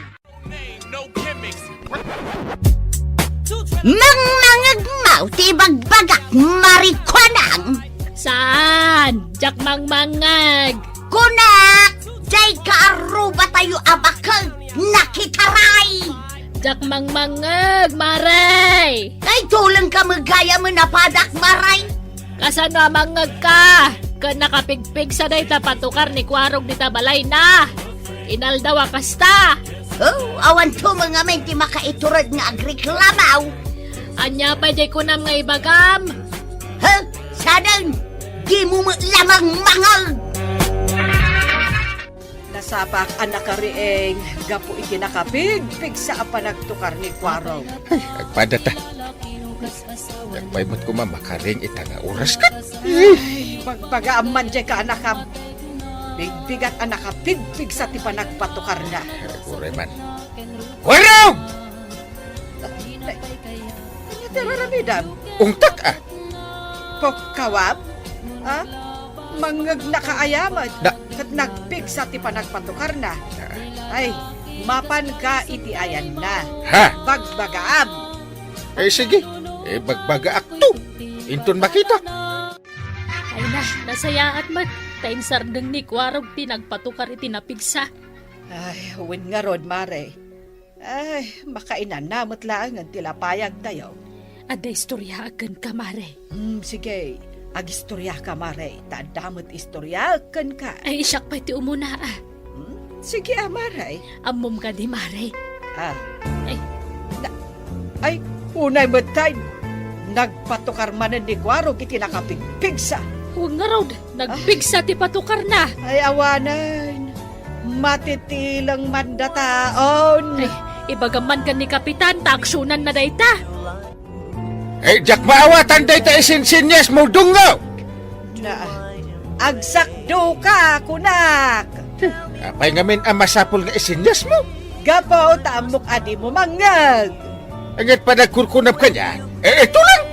Mangmangegmaw ti ibagbagak, marikuanang! Saan? Diak mangmangeg. Kunak, dayka arruba tayo a bakeg, nakitaray! Diak mangmangeg, Mare! Ay, tuleng ka met gayam a padak, Mare! Kasano a mangngegka? Ken nakapigpigsa dayta patukar ni Kuarog dita balayna. Inaldaw a kasta. Oh, awan tumeng amin ti makaiturod nga agreklamaw. Ania pay diay kunam nga ibagam? Huh? Sadeng, dimo met la mangmangeg! Nasapak a nakariing gapu iti nakapigpigsa a panagtukar ni Kuarog. Ay, agpada ta. Diak pay met koma makariing ita nga oras ket. Ay, bagbagaam man diay kaanakam. Bigbigat a nakapigpigsa ti panagpatukarna. Ay, uray man. Kuarog! Ania ti ar-aramidem? Ungtak, a. Pukkawam? A? Mangngegnaka aya met. Da- ket nagpigsa ti panagpatukarna. Ay, mapanka iti ayanna. Ha? Bagbagaam. Eh, sige. Eh, bagbagaakto. Inton makitak. Ay na, nasayaat met. Ta insardeng ni Kuarog ti nagpatukar iti napigsa. Ay, wen ngarud, Mare. Ay, makainana met laengen ti lapayagtayo. Adda istoryaak kenka, Mare. Hmm, sige. Agistoryaka, Mare. Ta adda met istoryaak kenka. Ay, siak pay ti umuna, a. Hmm? Sige, a, Mare. Ammom kadi, Mare? A. Ay. Na, ay, unay met tay. Nagpatukar manen ni Kuarog iti nakapigpigsa. Wen ngarud, nagpigsa ti patukarna. Ay, awanen. Matitileng man dataon. Ay, ibagam man ken ni Kapitan ta aksionanna dayta. Eh, diak maawatan dayta isinsinyasmo, Dungo! Na, agsakdoka, kunak. Apay ngamin a masapul nga isinnyasmo? Gapu ta ammok a dimo mangngeg. Ket panagkurkunam kaniak, eh, ito lang.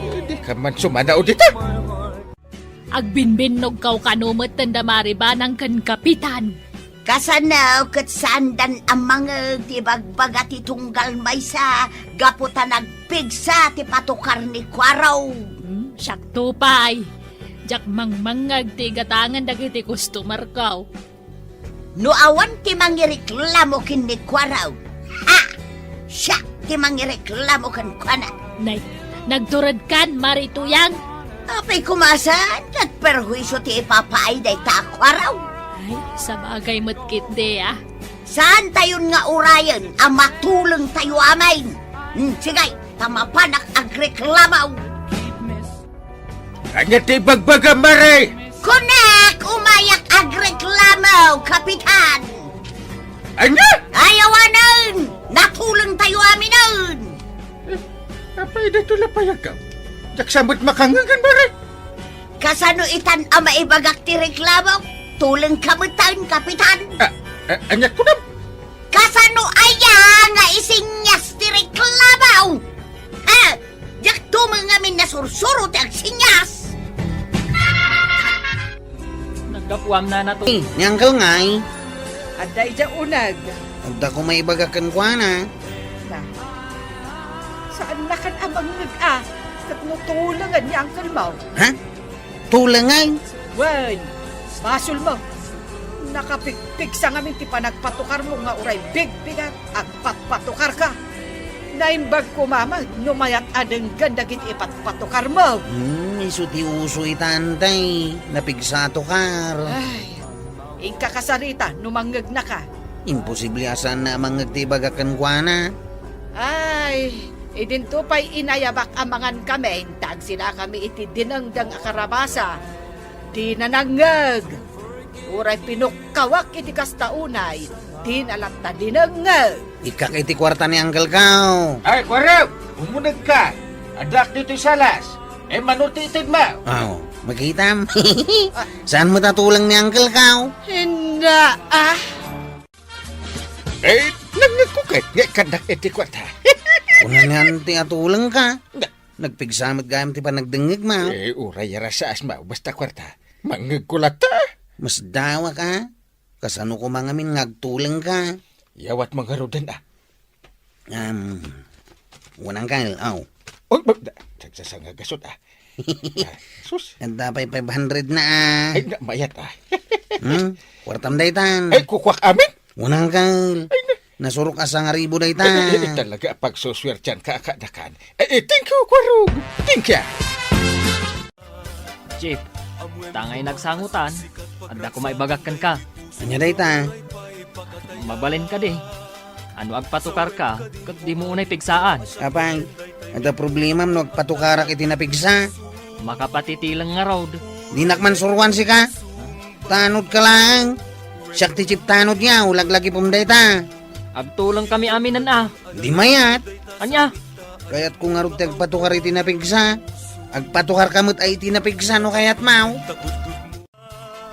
Eh, dika man sumanaw dita. Agbinbinnogkaw kano met da Maribanang ken Kapitan. Kasano ket saandan a mangngeg ti ibagbaga ti tunggal maysa gapu ta nagpigsa ti patukar ni Kuarog? Hmm, siakto pay. Diak mangmangngeg ti igatangen dagiti customerko. No awan ti mangireklamo ken ni Kuarog, ha! Siak ti mangireklamo kenkuana. Nay, nagturedkan, Mari Tuyang. Apay koma saan ket perhuisio ti ipapaay dayta a Kuarog? Ay, sabagay met ketdi, a. Saantayon nga urayen a matulengtayo amin. Hmm, sige, ta mapanak agreklamo. Ania ti ibagbagam, Mari? Kunak, umayak agreklamo, Kapitan! Ania? Ay, awanen! Natulengtayo aminen! Eh, apay daytoy la payagam? Diak sa met makangngeg, Mari. Kasano itan a maibagak ti reklamo? Tulengka metten, Kapitan! Ah, ah, ania kunam? Kasano aya nga isinnyas ti reklamo? Ha? Diak tumengen ngamin nasursuro ti agsinnyas. Naggapuam, Nana Toy. Eh, ni Uncle ngay? Adda idiay uneg. Adda ko maibaga kenkuana. Na. Saannakan a mangngeg a ket no tulengen ni uncle mo. Ha? Tulengen? Wen, basolmo. Nakapigpigsa ngamin ti panagpatukarmo nga uray bigbigat, agpatpatukarka. Naimbag koma met no mayat a denggen dagiti ipatpatukarmo. Hmm, isu ti uso itan tay, napigsa a tukar. Ay, inka kasarita no mangngegnaka. Imposible a saanna a mangngeg ti ibaga kenkuana. Ay, idinto pay inayabak a mangankami, ta agsinakami iti dinengdeng a karabasa. Dina nangngeg. Uray pinukkawak iti kasta unay, dina latta dinengngeg. Ikkak iti kuarta ni Uncle Kao. Ay, Kuarog, umunegka. Addaak ditoy salas. Eh, mano ti itedmo? Aw, makitam. Ah. Saan met a tuleng ni Uncle Kao? Inna, ah. Eh, nangngegko ket nga ikkannak iti kuarta. Kuna ni Auntie a tulengka. Nga, nagpigsa met gayam ti panagdengngegmo. Eh, uray a rasaas mo, basta kuarta. Mangngegko latta. Masdawak a. Kasano koma ngamin nga agtulengka? Yawatmo ngaruden a. Um, wen Uncle, aw. Oy, ba, da, nagsasanga gasot a. Ah, sus. Adda pay five hundred na a. Ay, na, mayat a. Hmm? Kuartam daytan. Ay, kukuak amin? Wen Uncle. Ay, na. Nasurok a sangaribu dayta. Ay, ay, ay, talaga, pagsusuertian ka, kadakan. Ay, ay, thank you, Kuarog. Thank you. Chief, ta ngay nagsangutan, adda ko maibagak kenka. Ania dayta? Mabalin kadi. Ano agpatukar ka, ket dimo unay pigsaan? Apay, adda problemam no agpatukarak iti napigsa? Makapatitileng ngarud. Dinak man suruan sika. Tanodka laeng. Siak ti chief tanod nga, laglagipem dayta. Agtulengkami aminen a. Di mayat. Ania? Kayatko ngarud ti agpatukar iti napigsa. Agpatukarka met a iti napigsa no kayatmo.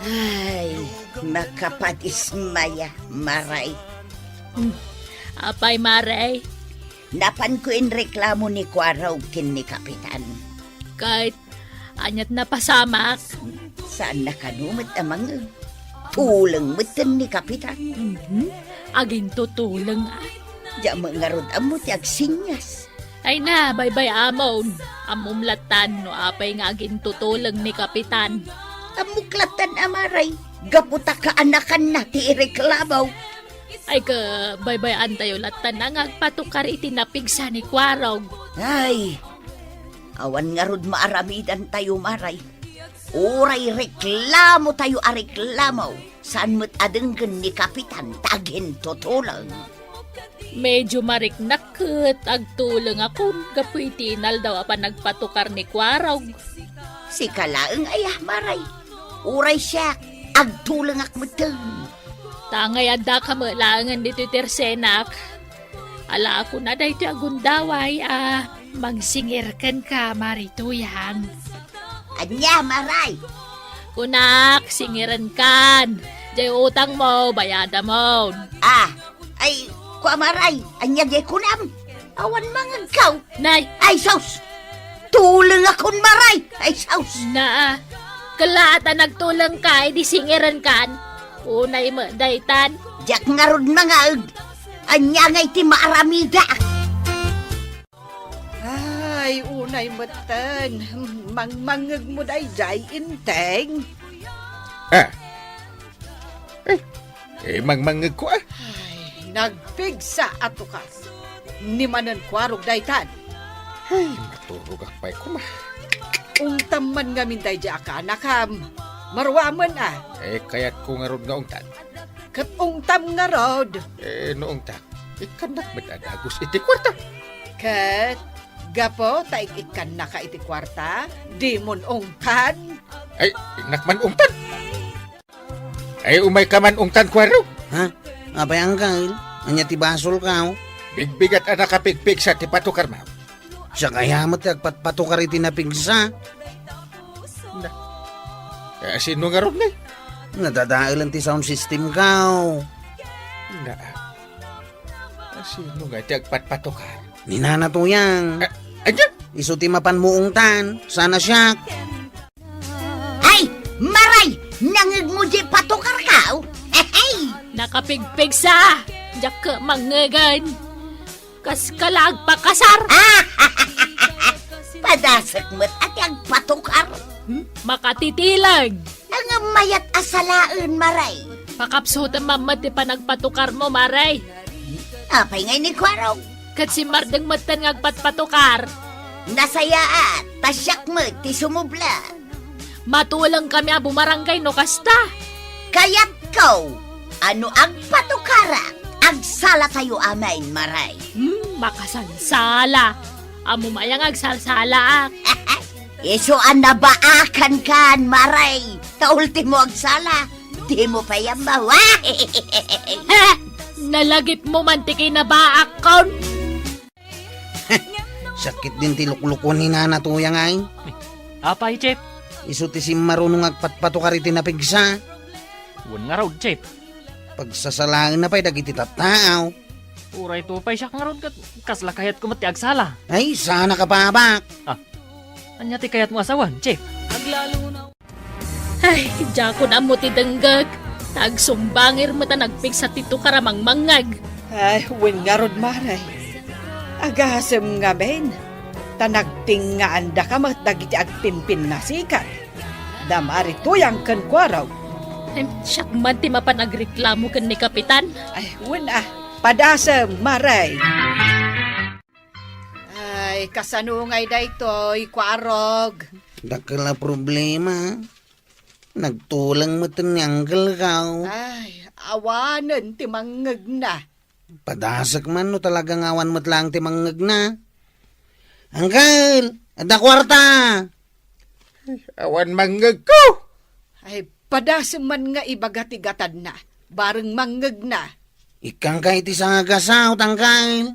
Ay, makapadismaya, Maray. Hmm. Apay, Maray? Napanko inreklamo ni Kuarog ken ni Kapitan. Ket aniat napasamak? Saanna kano met a mangngeg. Tuleng metten ni Kapitan. Mhm. Agintutuleng a. Diak met ngarud ammo ti agsinnyas. Ay na, baybay-amon. Ammom lattan no apay nga agintutuleng ni Kapitan. Ammok lattan a Maray, gapu ta kaanakanna ti ireklamo. Ay ka, baybay-antayo lattan a nga agpatukar iti napigsa ni Kuarog. Ay, awan ngarud maaramidantayo, Maray. Uray reklamotayo a reklamo, saan met a denggen ni Kapitan ta agintutuleng. Medyo mariknak ket agtulengakon gapu iti inaldaw a panagpatukar ni Kuarog. Sika laeng aya, Maray? Uray siak, agtulengak metten. Tangay addaka met laengen ditoy tersenak. Ala, kuna daytoy a gundaway a mangsingir kenka, Mari Tuyang. Ania, Maray? Kunak, singirenkan. Jay utangmo, bayadamon. Ah, ay, kua, Maray, ania jay kunam? Awan mangegkaw. Nay. Ay, sus! Tulengakon, Maray! Ay, sus! Na, kelaat a nagtulengka, idi singirenkan. Unay met daytan. Diak ngarud mangaeg. Ania ngay ti maaramidak? Ay, unay metten. Mangmangngegmo daydiay, Enteng. Ah. Eh, eh, mangmangngegko, ah. Ay, nagpigsa a tukas. Ni manen kuarog daytan. Ay, maturogak pay koma. Ungtam man ngamin daydiay a kaanakam. Maruamen, ah. Eh, kayatko ngarud nga ungtan. Ket ungtam ngarud. Eh, no ungtam, ikkannak met a dagus iti kuarta. Ket gapu ta ik-ikkannaka iti kuarta, dimon ungtan. Ay, innak man ungtan. Ay, umayka man ungtan, kuarog. Ha? Apay, Angkel? Ania ti basolkaw? Bigbigat a nakapigpigsa ti patukarmo. Siak aya met ti agpatpatukar iti napigsa? Na. Eh, sino ngarud ni? Nadadaelen ti sound systemkaw. Na. Ah, sino nga ti agpatpatukar? Ni Nana Tuyang. Ah, ania? Isu ti mapan mo ungtan. Saan a siak. Ay, Maray! Nangegmo di patukarkaw? Hey! Nakapigpigsa! Diak mangngegen. Kaska la agpakasar. Padasek met a ti agpatukar. Hmm? Makatitileg. Ngem mayat a salaen, Maray. Pakapsutem man met ti panagpatukarmo, Maray. Apay ngay ni kuarog? Ket simmardeng metten nga agpatpatukar. Nasayaat, ta siak met ti sumubla. Matulengkami a bumarangay no kasta. Kayatko a no agpatukarak, agsalatayo amin, Maray. Hmm, makasalsala. Ammom aya nga agsalsalaak? Isu a nabaakankan, Maray. Ta ultimo agsala, dimo pay ammo. He! Nalagipmo man ti kinabaakkon. Sakit din ti luklukon ni Nana Tuyang ay. Apay, Chef? Isu ti simmaruno nga agpatpatukar iti napigsa. Wen ngarud, Chef. Pagsasalaenna pay dagiti tattao. Uray to pay siak ngarud ket kasla kayatko met ti agsala. Ay, saan a kapabak? Ah, ania ti kayatmo a sawen, Chef? Ay, diakon ammo ti denggek. Ta agsumbangir met a nagpigsa ti tukar a mangmangngeg. Ay, wen ngarud, Maray. Agasem ngamin, ta nagtingngaandaka met dagiti agpimpinnasikan. Da Mari Tuyang ken Kuarog. Em, siak man ti mapan agreklamo ken ni Kapitan. Ay, wen a, padasem, Maray. Ay, kasano ngay daytoy, Kuarog? Dakkel a problema. Nagtuleng metten ni Angkelko. Ay, awanen ti mangngegna. Padasek man no talaga nga awan met laeng ti mangngegna. Angkel, adda kuarta! Awan mangngegko! Ay, padasem man nga ibaga ti gatadna, bareng mangngegna. Ikkangka iti sangagasaw, Angkel.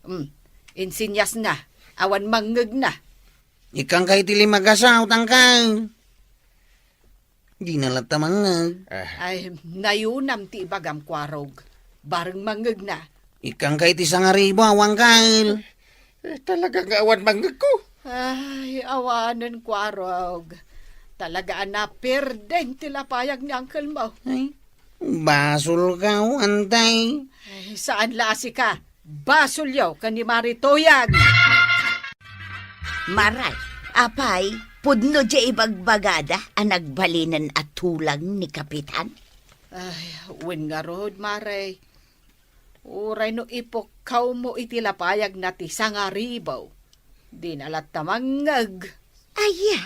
Hmm, insinyasna, awan mangngegna. Ikkangka iti limagasaw, Angkel. Dina latta mangngeg. Ah. Ay, nayunam ti ibagam, Kuarog. Bareng mangngegna. Ikkangka iti sangaribu, awan, Angkel. Eh, talaga nga awan mangngegko. Ay, awanen, Kuarog. Talaga a napirden ti lapayag ni Angkelmo. Ay, basolka, o, antay. Ay, saan la a sika. Basolyo ken ni Mari Tuyang. Maray, apay, pudno diay ibagbagada a nagbalinen a tulang ni Kapitan? Ay, wen ngarud, Maray. Uray no ipukkawmo iti lapayagna ti sangaribu, dina latta mangngeg. Aya?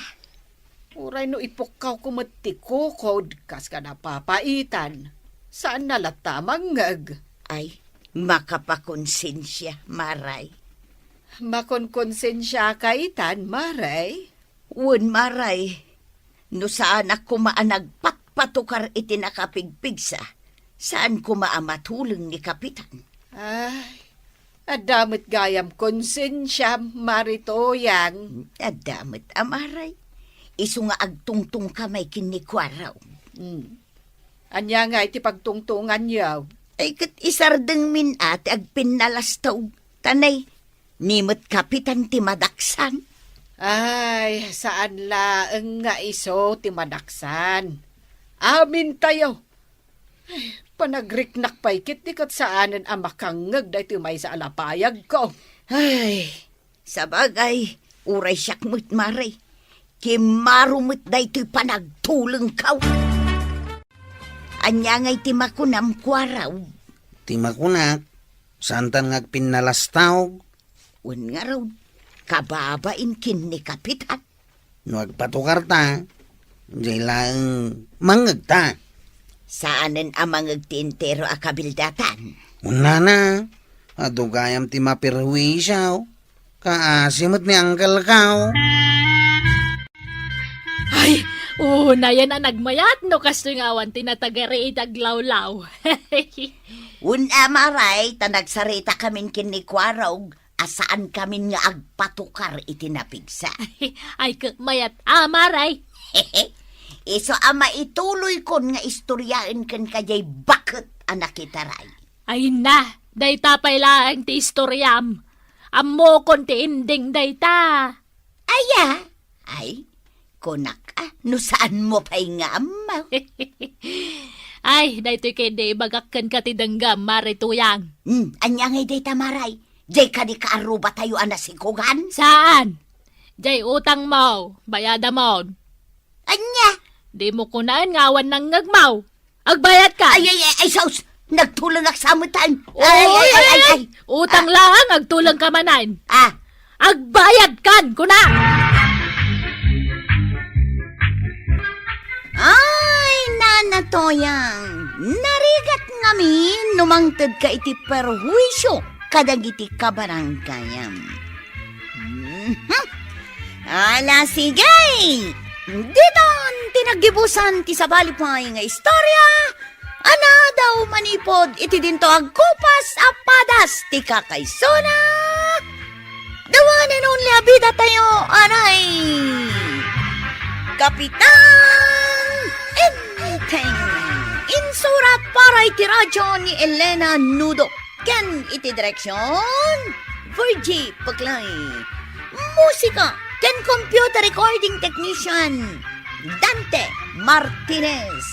Uray no ipukkawko met ti kukod kas kada papaitan, saanna latta a mangngeg. Ay, makapakonsensia, Maray. Makonkonsensiaka itan, Maray? Wen, Maray. No saanak koma a nagpatpatukar iti nakapigpigsa, Saan koma a matuleng ni Kapitan. Ay, adda met gayam konsensiam, Mari Tuyang. Adda met, Amaray. Isu nga agtungtongka may ken ni Kuarog. Hmm. Ania nga iti pagtungtonganyo? Ay, ket isardengmin a ti agpinnalastog. Tanay, ni met Kapitan ti madaksan. Ay, saan laeng nga isu ti madaksan. Amintayo. Ay, panagriknak pay ket di ket saanen a makangngeg daytoy maysa a lapayagko. Ay, sabagay, uray siak met, Mari. Kimmaro met daytoy panagtulengko. Ania ngay ti makunam, Kuarog? Ti makunak, saantan nga agpinnalastog. Wen ngarud, kababain ken ni Kapitan. No agpatukarta, diay laeng mangngegta. Saanen a mangngeg ti entero a kabildatan. Kunana, adu gayam ti maperhuisio. Kaasi met ni Uncle Kao. Ay, unayen a nagmayat no kastoy nga awan ti natagari iti aglawlaw. Wen, Amaray, ta nagsarita kamin ken ni Kuarog a saan kamin nga agpatukar iti napigsa. Ay, ket mayat, Amaray. Isu a maituloykon nga istoriaen kenka diay baket a nakitaray. Ay na, dayta pay laeng ti istoriam. Ammokon ti ending dayta. Aya? Ay, kunak a, no saanmo pay nga ammo. Ay, daytoy ket di ibagak kenka ti denggem, Mari Tuyang. Hmm, ania ngay dayta, Maray? Diay kadi kaarrubatayo a nasikogan? Saan? Diay utangmo, bayadamon. Ania? Dimo kunaen nga awan nangngegmo. Agbayadkan. Ay, ay, ay, ay, sus! Nagtulengak sa metan. Ay, ay, ay, ay, ay, ay. Utang laeng, agtulengka manen. Ah. Agbayadkan, kunak! Ay, Nana Tuyang, narigat ngamin no mangtedka iti perhuisio kadagiti kabaranggayam. Mhm. Ala, sige! Ditan ti naggibusan ti sabali pay nga istorya, a naadaw manipud iti dinto agkupas a padas ti kakaisuna. The one and only a bidatayo, anay, Kapitan Enteng. Insurat para iti radyo ni Elena Nudo. Ken iti direksyon, Virgie Paclay. Musika ken computer recording technician, Dante Martinez.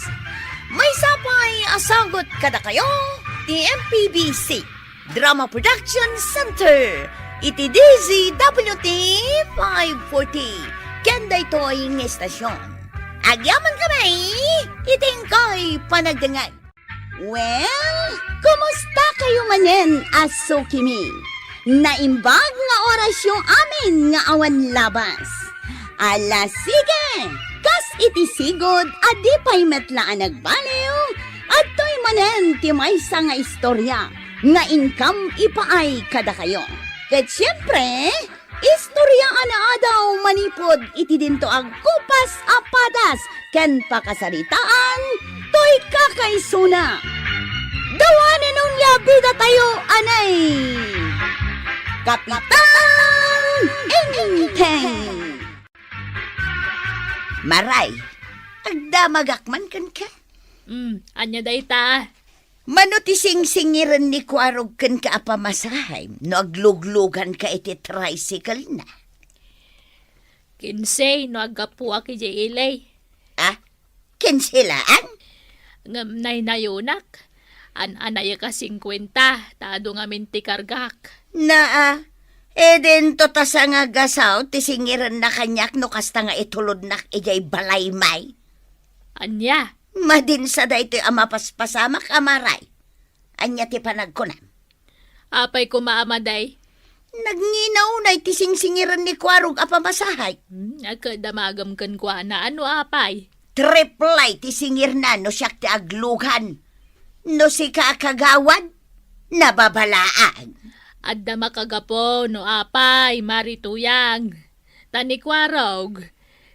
Maysa pay a sagut kadakayo ti M P B C Drama Production Center iti D Z W T five forty. Ken daytoy nga estasyon, agyamankami iti inkay panagdengngeg. Well, kumusta kayo manen a sukimi? Naimbag nga orasyo amin nga awan labas. Ala, sige! Kas iti sigud a di pay met la a nagbaliw, adtoy manen ti maysa nga istorya nga inkam ipaay kadakayo. Ket siempre, istorya a naadaw manipud iti dinto agkupas a padas ken pakasaritaan toy kakaisuna. The one and only a bidatayo, anay, Kapitan Enteng. Maray, agdamagak man kenka. Mm, ania dayta? Mano ti singsingiren ni Kuarog kenka a pamasahem no aglugluganka iti tricycle-na? Kinse no aggapuak idiay ili. Ah, kinse laeng? Ngem naynayonak. An-anayek a singkuenta, ta adu ngamin ti kargak. Naa, idinto ta sangagasaw ti singirenna kaniak no kasta nga itulodnak idiay balay, may. Ania? Madin sa daytoy a mapaspasamak, Maray. Ania ti panagkunam? Apay koma a madi? Nagngina unay ti singsingiren ni Kuarog a pamasahay. Hmm, agkadamagem kenkuana. Ano apay? Triple ti singirna no siak ti aglugan. No sika a kagawad, nababalaag. Adda makagapu no apay, Mari Tuyang. Ta ni Kuarog,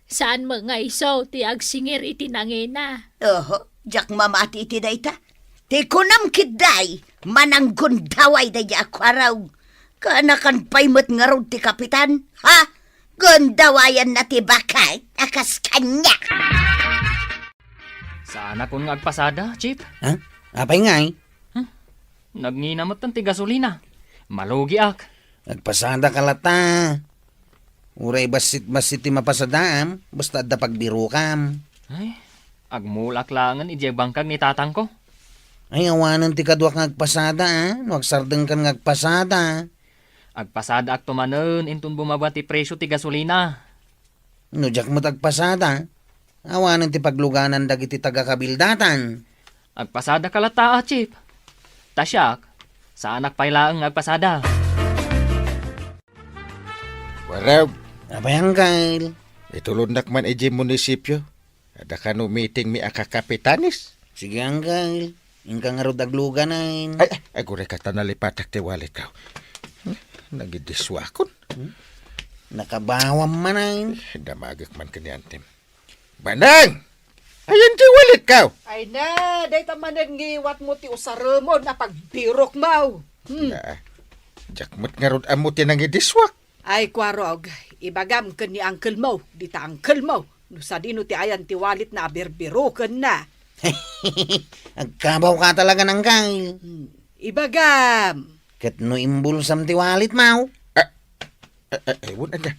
saan met nga isu ti agsingir iti nangina. Oho, diak mamati iti dayta. Ti kunam ketdi, mananggundaway daydi a kuarog. Kaanakan pay met ngarud ti kapitan, ha? Gundawayanna ti bakay a kas kaniak. Saanakon nga agpasada, Chief. Ha? Apay ngay? Hmm? Nagngina met ti gasolina. Malugiak. Agpasadaka latta. Uray bassit-bassit ti mapasadaam, basta adda pagbirokam. Ay, agmulak laengen idiay bangkag ni tatangko. Ay, awanen ti kaduak nga agpasada, a? No agsardengkan nga agpasada. Agpasadaakto manen inton bumaba ti presio ti gasolina. No diak met agpasada, awanen ti pagluganan dagiti taga-kabildatan. Agpasadaka latta, a, Chief. Ta siak, saanak pay laeng nga agpasada. Warag. Apay, Angkel? Itulonnak man idiay munisipio. Adda kano meetingmi a kakapitanes? Sige, Angkel. Inka ngarud agluganen. Ay, ay, agurayka ta nalipatak ti walletko. Hmm? Nagidiswakon. Hmm? Nakabawam manen. Damagek man ken ni Antem. Banang! Ayan ti walletko! Ay na, dayta manen ngiwatmo ti usaremon a pagbirokmo. Hmm. Na, diak met ngarud ammo ti nangidiswak. Ay, Kuarog, ibagam ken ni uncle mo, dita uncle mo, no sadino ti ayan ti walletna a birbirokenna. Agkabawka talaga, Angkel. Hmm, ibagam. Ket no imbulsam ti walletmo? Ah, ah, ah, ewan, anya.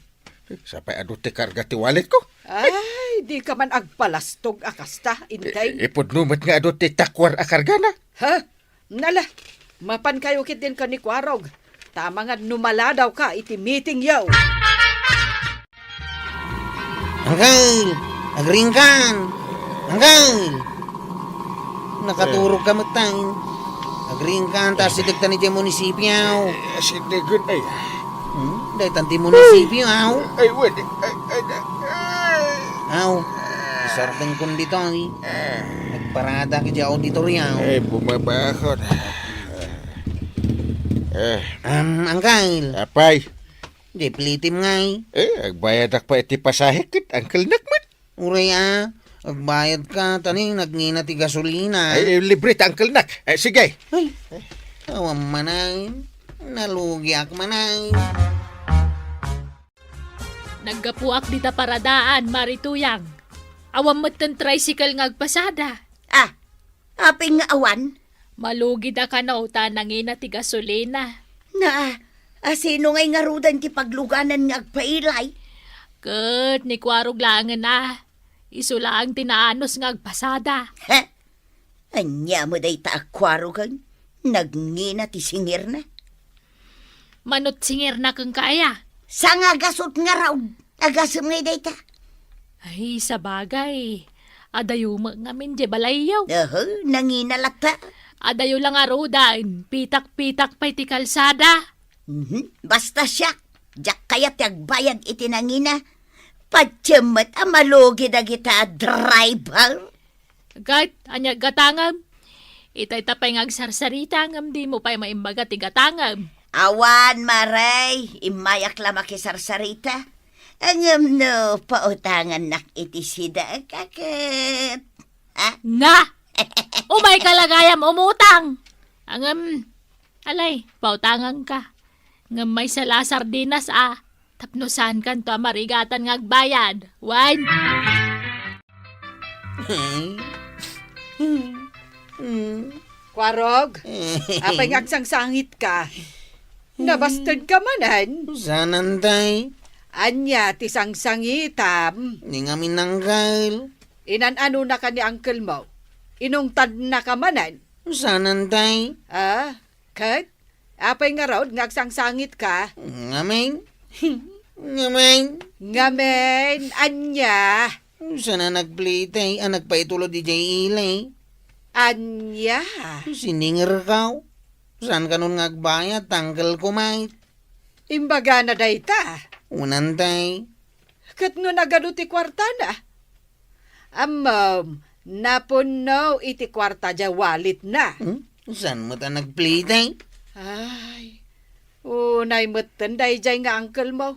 Sapay adu ti karga ti walletko. Ay, dika man agpalastog a kasta, Inteng. I-, ipudno met nga adu ti takwar a kargana. Ha? Nala, mapankayo ketdin ken ni Kuarog. Ta amangan no maladawka iti meetingyo. Angkel! Agriingkan! Angkel! Nakaturogka met, tay. Agriingkan, ta asidegtan idiay munisipio. Eh, asidegen, ay. Hmm? Daytan ti munisipio, aw. Ay, wait. Ay, ay, ay. Aw, isardengkon ditoy. Eh. Nagparadak idiay auditorium. Ay, bumaba ako. Eh. Am, Angkel. Apay. Di plitim ngay. Eh, agbayadak pay iti pasahe ket uncle-nak met. Uray a, agbayadka, ta nagngina ti gasolina. Ay, eh, libre ta uncle-nak. Eh, sige. Ay, awan manen. Nalugiak manen. Naggapuak dita paradaan, Mari Tuyang. Awan metten tricycle nga agpasada. Ah, apay nga awan? Malugida kano ta nangina ti gasolina. Na, asino ngay ngaruden ti pagluganan nga agpailay? Ket ni Kuarog laengen a. Isu laeng ti naanus nga agpasada. He? Ania met dayta a Kuarogen? Nagngina ti singirna? Manut singirna kenka aya? Sangagasut ngarud. Agasem ngay dayta? Ay, sabagay. Adayo met ngamin diay balayyo. Aha, nangina latta. Adayo la ngaruden, pitak-pitak pay ti kalsada. Mhm. Basta siak, diak kayat ti agbayad iti nangina. Patiem met a malugi dagita a driver. Ket, ania gatangem? Itay ta pay nga agsarsarita ngem dimo pay maimbaga ti gatangem. Awan, Mari, immayak la makisarsarita. Ngem no pautangannak iti sida, kaket. Ha? Na! Umayka la gayam umutang! Ngem, alay, pautanganka. Ngem maysa la a sardinas a, tapno saankanto a marigatan nga agbayad. Wen? Kuarog, apay nga agsangsangitka? Nabastedka manen? Saanen, tay. Ania ti sangsangitam? Ni ngamin, uncle. Inan-anonaka ni uncle mo? Inungtadnaka manen? Saanen, tay. Ah, ket? Apay ngarud nga agsangsangitka? Ngamin. Ngamin. Ngamin, ania? Saan a nagplitay a nagpaitulod idiay ili? Ania? Siningerkaw. Saan kanon nga agbayad, tangkel ko, mait. Imbagana dayta? Unan, tay. Ket no nagadu ti kuartana? Ammom, napunno iti kuarta diay walletna. Hmm? Saan met a nagplitay? Ay, unay metten daydiay nga uncle mo.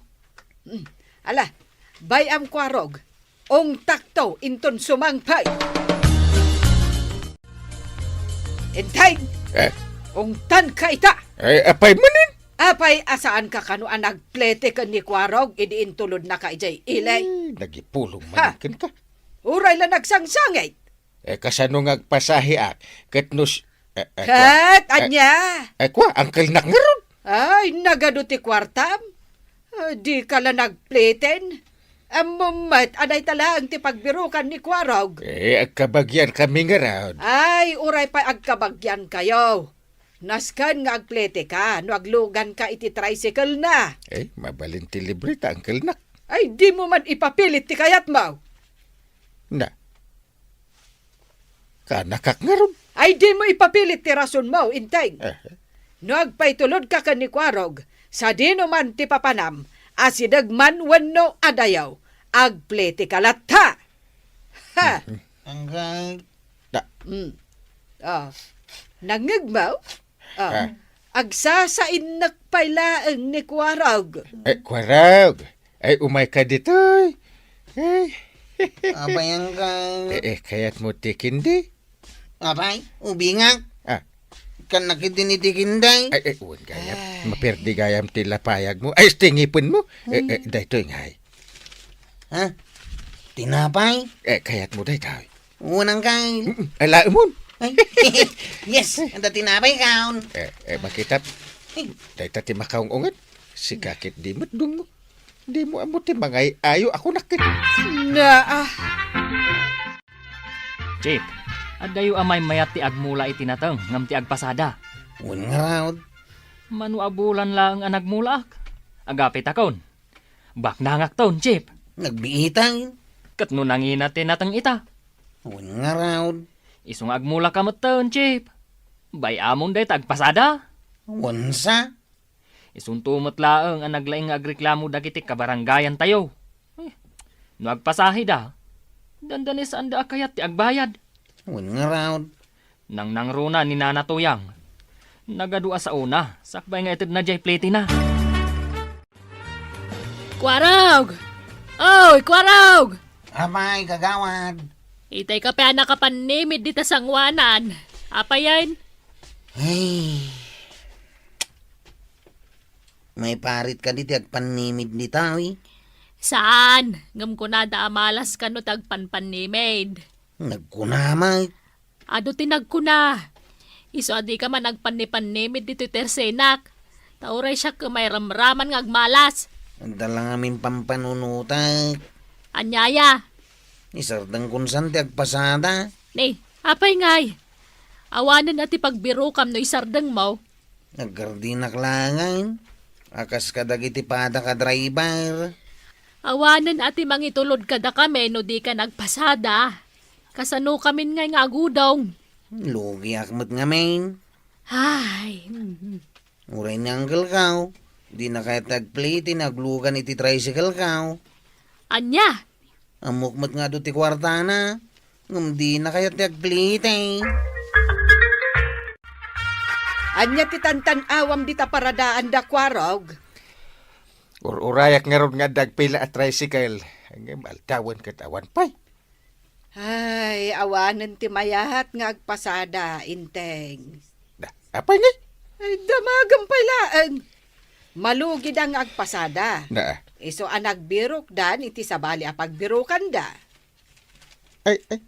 Hmm, ala, bay-am Kuarog, ungtakto inton sumangpet. Enteng! Eh? Ungtanka ita! Eh, apay manen? Apay a saanka kano a nagplete ken ni Kuarog idi intulodnaka idiay ili? Eh, nagipulong Ha? Manen kenka. Uray la nagsangsangit. Eh, kasano nga agpasahiak? Ket no s-, eh, eh, kua-, Ket, eh, ania? Eh, kua, angkelnak ngarud. Ay, nagadu ti kuartam? Ah, dika la nagpleten? Ammom met a dayta laeng ti pagbirukan ni Kuarog. Eh, agkabagian kami ngarud. Ay, uray pay agkabagian kayo. Nasken nga agpleteka no agluganka iti tricycle na. Eh, mabalin ti libre ta angkelnak. Ay, dimo man ipapilit ti kayatmo. Na, kanakak ngarud. Ay, dimo ipapilit ti rasonmo, Enteng. Eh. No agpaitulodka ken ni Kuarog, sadino man ti papanam, asideg man wenno adayo, agpleteka latta. Ha! Mhm. Anggal. Da. Mm. Ah. Nangngegmo? Ah. Ah. Agsasainnek pay laeng ni Kuarog. Eh, Kuarog. Ay, umayka ditoy. Ay. Apay, anggal. Eh, eh, kayatmo ti kindi? Apay, ubingak. Ah. Kan nakidin iti kindi. Ay, ay, wen gayam. Ay. Maperdi gayam ti lapayagmo. Ay, ti ngipenmo. Eh, eh, Ay. Daytoy ngay. Ha? Tinapay? Eh, kayatmo daytoy. Unang kay. Mm-mm. Ay, laemon. Ay. Yes, anda tinapay kaon. Eh, eh, makitap. Ay. Dayta ti makaung-unget. Sika ket di met dungngo. Dimo ammo ti mangay-ayo a kunak ket. Na, ah. Chief, adayo a maymayat ti agmula iti nateng ngem ti agpasada. Wen ngarud. Mano a bulan laeng a nagmulaak. Agapitakon. Baknangakton, Chief. Nagbiitan. Ket no nangina ti nateng ita? Wen ngarud. Isu nga agmulaka metten, Chief. Bay-amon dayta agpasada? Wensa? Isunto met laeng a naglaing nga agreklamo dagiti kabarangayantayo. Eh, no agpasahida, dandanisanda a kayat ti agbayad. Wen ngarud. Nangnangruna ni Nana Tuyang. Nagadu a saona, sakbay nga itedna diay plitina. Kuarog! Oy, Kuarog! Apay, kagawad. Itay kape a nakapannimid dita sanguanan. Apayen? Ay. Maiparit kadi ti agpannimid dita, uy. Saan? Ngem kunada a malas kano ti agpanpannimid. Nagkuna met. Adu ti nagkuna. Isu a dika man agpannipannimid ditoy tersenak. Ta uray siak ket mairamraman nga agmalas. Adda la ngamin pampanunotek. Aniaya? Isardengkon san ti agpasada. Ni, apay ngay? Awanen a ti pagbirokam no isardengmo. Naggardinak laengen a kas kadagiti padak a driver. Awanen a ti mangitulod kadakami no dika nagpasada. Kasanokamin ngay nga agudong? Lugiak met ngamin. Ay, mhm. Uray ni Uncle Kao, dina kayat ti agplete no aglugan iti tricycle, Kao. Ania? Ammok met nga adu ti kuartana, ngem dina kayat ti agplete. Ania ti tantan-awam dita paradaanda, Kuarog? Ur-urayak ngarud nga adda agpila a tricycle. Ngem aldawen ket awan pay. Ay, awanen ti mayat nga agpasada, Inteng. Da, apay ni? Ay, damagem pay laeng. Malugida nga agpasada. Na. Isu a nagbirokdan iti sabali a pagbirokanda. Ay, ay.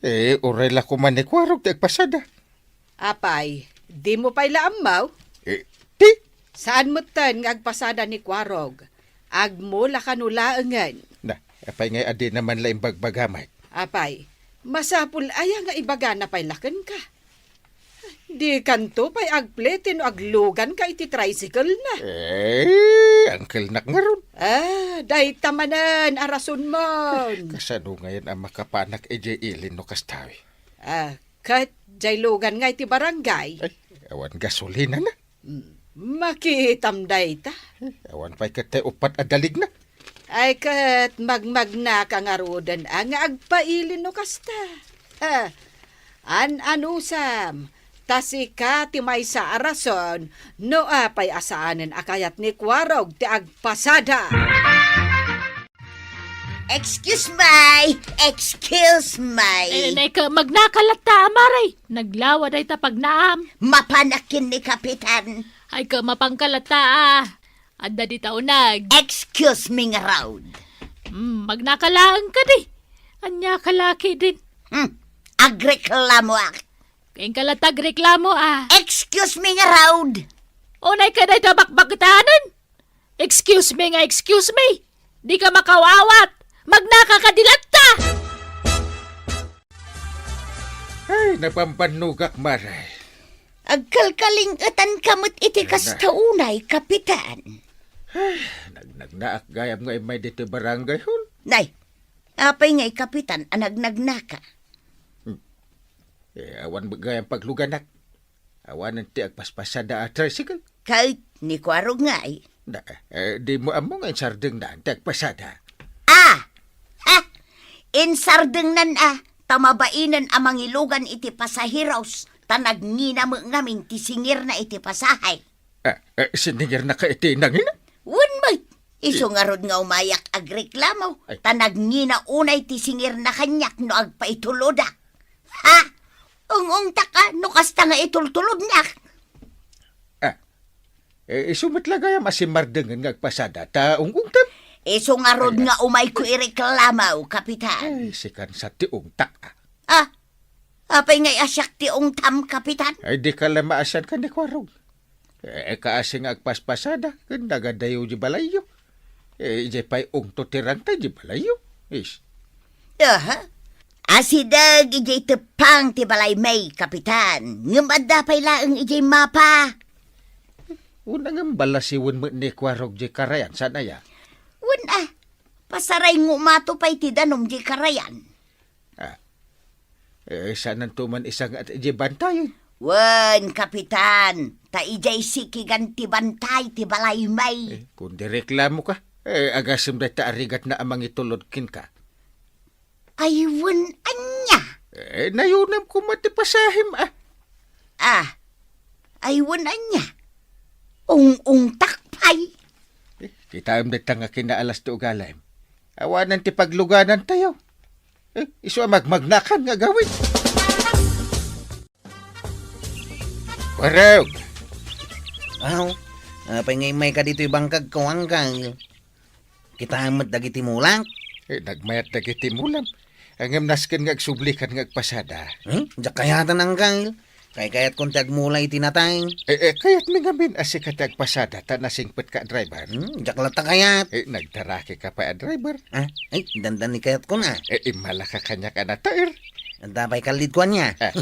Eh, uray la koma ni Kuarog ti agpasada. Apay, dimo pay la ammo? Eh, ti? Saan metten nga agpasada ni Kuarog? Agmula kano laengen. Na, apay ngay a dina man la imbagbaga met? Apay, masapul aya nga ibagana pay la kenka? Dikanto pay agplete no agluganka iti tricycle na. Eh, angkelnak ngarud. Ah, dayta manen a rasonmon. Kasano ngayen a makapanak idiay ili no kasta? Ah, ket diay lugan nga iti barangay. Ay, awan gasolina na. Mm, makitam dayta. Eh, awan pay ket ti uppat a daligna. Ay, ket magmagnaka ngaruden a nga agpaili no kasta. Ha, an-anusam, ta sika ti maysa a rason no apay a saanen a kayat ni Kuarog ti agpasada. Excuse me! Excuse me! Eh, nay ka, magnaka latta, Mare. Naglawa dayta pagnaam. Mapanak ken ni Kapitan. Ay ka, mapangka latta, ah. Adda dita uneg. Excuse me ngarud. Hmm, magnaka laeng kadi. Ania ka la ketdin? Hmm, agreklamoak. Kenka latta agreklamo, ah. Excuse me ngarud. Unay ka dayta bakbaketanen. Excuse me nga excuse me. Di ka makaw-awat. Magnaka kadi latta. Ay, napambannogak, Mare. Agkalkaling-etanka met iti kasta unay, Kapitan. Ay, nagnagnaak gayam nga immay ditoy barangay hall. Nay, apay ngay, Kapitan, a nagnagnaka? Hmm. Eh, awan met gayam pagluganak. Awanen ti agpaspasada a tricycle. Ket ni Kuarog ngay. Na, eh, dimo ammo nga insardengna ti agpasada. Ah! Ha! Insardengnan a, ta mabainen a mangilugan iti pasaheros, ta nagngina met ngamin ti singirna iti pasahe. Ah, eh, siningirna ka iti nangina? Wen met, isu ngarud nga umayak agreklamo, Ay. ta nagngina unay ti singirna kaniak no agpaitulodak. Ha? Ung-ungtak a, no kasta nga itultulodnak. Ah, eh, isu met la gayam a simmardengen nga agpasada, ta ung-ungtem. Isu ngarud Ay, nga umayko ireklamo, Kapitan. Ay, sikan sa ti ungtak, ah. Ah, apay ngay a siak ti ungtam, Kapitan? Ay, di ka la maasian ken ni Kuarog. Eh, kaasi nga agpaspasada, ken nagadayo di balayyo. Eh, idiay pay ungto ti rangta di balayyo. Is. Aha. Asideg idiay teppang ti balaymi, Kapitan. Ngem adda pay laeng idiay mapa. Una ngem balasiwen met ni Kuarog di karayan, saan aya? Wen a, pasaray nga umato pay ti danum di karayan. Ah. Eh, saananto man isangaat idiay bantay? Wen, Kapitan, ta idiay sikigan ti bantay ti balaymi. Eh, kun di reklamo ka, eh, agasem dayta a rigatna a mangitulod kenka. Ay, wen, ania? Eh, nayunem koma ti pasahem, ah. Ah, ay, wen, ania? Ung-ungtak pay. Eh, kitaem dayta nga kinaalas ti ugalim. Awanen ti pagluganantayo. Eh, isu a magmagnakan nga agawid. Warog! Aw, apay nga immayka ditoy bangkagko, Angkal? Kitaem met dagiti mulak? Eh, nagmayat dagiti mulam. Ngem nasken nga agsublikan nga agpasada. Hmm? Diak kayatan, Angkal. Kaykayatkon ti agmula iti natay. Eh, eh, kayatmi ngamin a sika ti agpasada ta nasingpetka a driver. Hmm, diak latta kayat. Eh, nagdaraki ka pay a driver. Ah, ay, dandani kayatkon, ah. Eh, immalaka kaniak a nataer. Adda pay kallidko ania. Ah.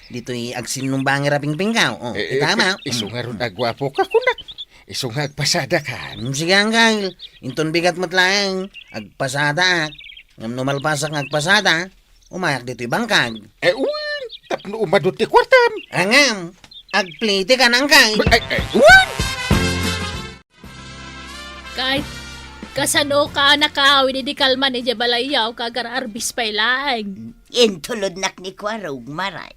Ditoy agsinnumbangi a pingpingkaw. Oh, eh, eh, itama. Eh, isu ngarud a guapo ka kunak. Isu nga agpasada ka. Hmm, sige, Angkal. Inton bigat met laeng, agpasadaak. Ngem no malpasak nga agpasada, umayak ditoy bangkag. Eh, wen, tapno umadu ti kuartam. Angam, agplete ka nang kay. Ay, ay, wen! Kay, kasano ka a nakaawid idi kalman idiay balayyo, kagar-arbis pay laeng? Intulodnak ni Kuarog, Maray.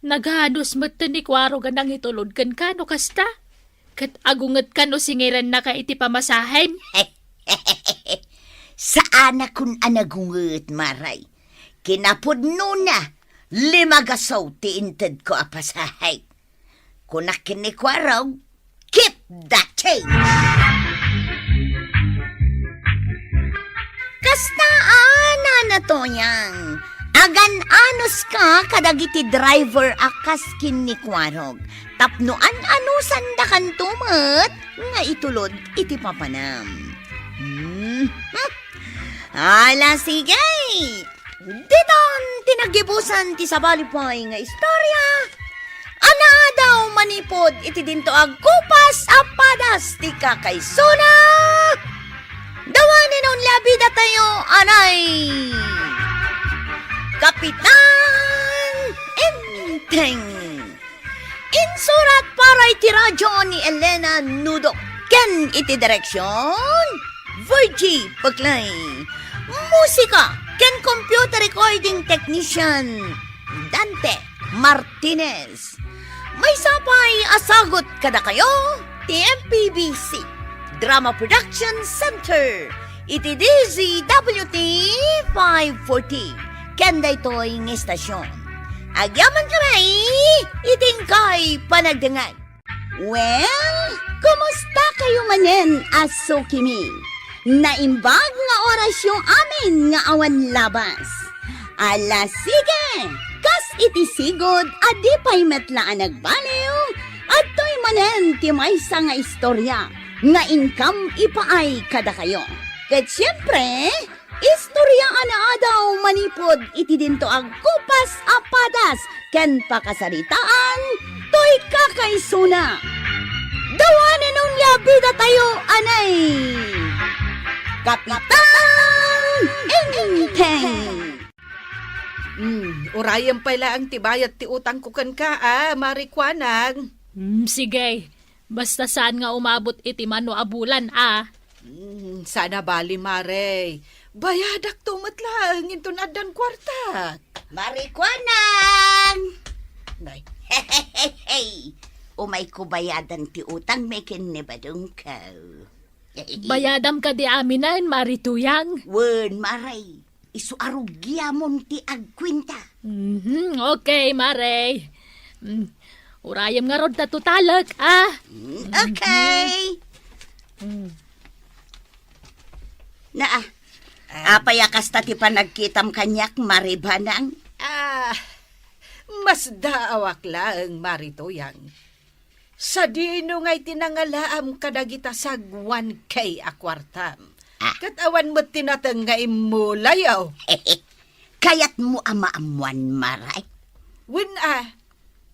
Naghanos met ni Kuarog a nangitulod kenka no kasta? Ket agungetka no singirennaka iti pamasahem? Saanakon a nagunget, Maray. Kinapudnona, lima gaso ti intedko a pasahe. Kunak ken ni Kuarog, "Keep the change!" Kasta a, Nana Toyang, agan-anuska kadagiti driver a kas ken ni Kuarog, tapno an-anusandakanto met nga itulod iti papanam. Hmm. Ala, sige! Ditan ti nagibusan ti sabali pay nga istorya a naadaw manipud iti dinto agkupas a padas ti kakaisuna. Dawanen only a bidatayo, anay, Kapitan Enteng. Insurat para iti radyo ni Elena Nudo ken iti direksion, Virgie Paglae. Musika ken computer recording technician, Dante Martinez. Maysa pay a sagut kadakayo ti M P B C Drama Production Center Iti D Z W T five forty, ken daytoy nga estasion, agyaman kami iti inkay panagdengngeg. Well, kumusta kayo manen a sukimi? Naimbag nga orasyo amin nga awan labas. Ala, sige! Kas iti sigud a di pay met la a nagbaliw, adtoy manen ti maysa nga istorya nga inkam ipaay kadakayo. Ket siempre, istorya a naadaw manipud iti dinto a kupas a padas ken pakasaritaan toy kakaisuna. Dawanen unay a bidatayo, anay! Kapitan Enteng! Hmm, urayem pay laeng ti bayad ti utangko kenka, a, Mari Kuanang. Hmm, sige. Basta saan nga umabot iti mano a bulan, a. Hmm, saan a bali, Mare. Bayadakto met laeng inton addan kuartak. Mari Kuanang! Nay. Umayko bayadan ti utangmi ken ni badongko. Bayadam kadi aminen, Mari Tuyang? Wen, Mare. Isu a rugiamon ti agkuenta. Mhm, okay, Mare. Mm, urayem ngarud ta totalek, a. Mm, okay. Mm. Na, a. Ah. Apay a kasta ti panagkitam kaniak, Mari Banang? Ah, masdaawak laeng, Mari Tuyang. Sadino ngay ti nangalaam kadagita sagwan K a kuartam? Ah. Ket awan met ti nateng nga immulayo. Kayatmo a maammuan, Mare? Wen a.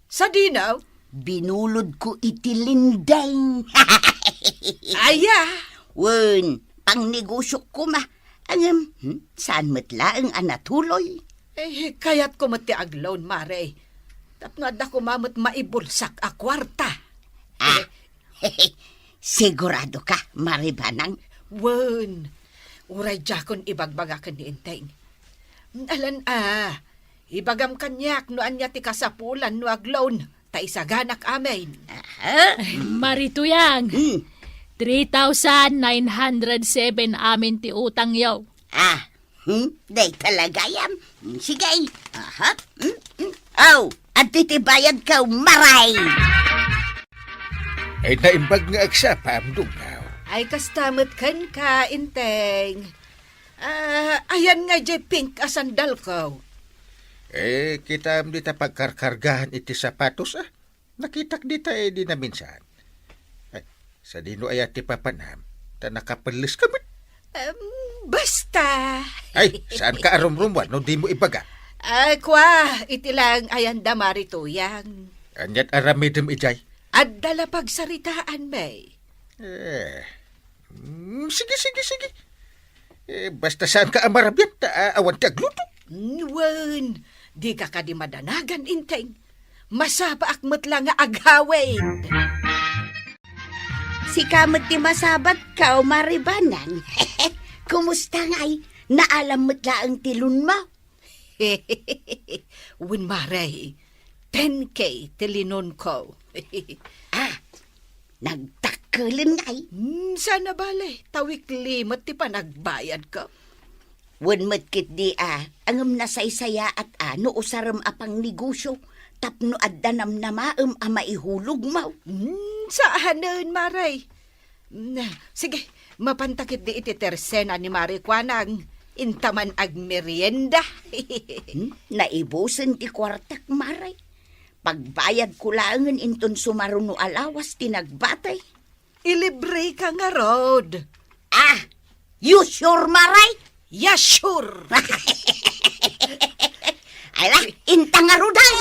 Sadino? Binulodko iti lindeng. Aya? Wen, pangnegosiok koma. Ngem, hmm, saan met laeng a natuloy? Eh, kayatko met ti agloan, Mare. Tapno adda koma met maibulsak a kuarta. Ah, sigurado ka, Mari Banang? Wen, uray diakon ibagbaga ken ni Enteng. Alan a, ibagam kaniak no ania ti kasapulan no agloan, ta isaganak amin. Aha. Mari Tuyang, hmm, three thousand nine hundred seven amin ti utangyo. Ah, hmm? Dayta la gayam. Hmm, sige. Aha. Hmm, hmm. Aw, adtoy ti bayadko, Mare. Ay, naimbag nga agsapam, Dungaw. Ay, kasta met kenka, Enteng. Ah, ayan nga diay pink a sandalko. Eh, kitam dita pagkarkargaan iti sapatos, a? Nakitak dita idi naminsan. Ay, sadino aya ti papanam? Ta nakapelles ka met. Em, basta. Ay, saan ka a rumrumuar no dimo ibaga? Ay, kua, iti lang ayan da Mari Tuyang. Aniat aramidem idiay? Adda la pagsaritaan, May. Eh, Mm, sige, sige, sige. Eh, basta saan ka a marabiat, ta, a, awan ti agluto. Mm, wen, dika kadi madanagan, Enteng. Masabaak met la nga aghawid. Sika met ti masabatko, Mari Banang. Kumusta ngay? Naalam met laeng ti loan mo? Wen, Mare, ten K ti linonko. Ah, nagdakkelen ngay? Hmm, saan a bale, ta weekly met ti panagbayadko. Wen met ketdi a, ngem nasaysayaat a no usarem a pangnegosio tapno adda namnamaem a maihulogmo. Hmm, saanen, Mare. Na, sige, mapanta ketdi iti tersena ni Mari Kuanang, inta man agmerienda. Hmm? Naibusen ti kuartak, Mare. Pagbayadko laengen inton sumaruno a lawas ti nagbatay. Ilibreka ngarud. Ah, you sure, Mare? Yes, sure. Ala, inta ngarud, ay.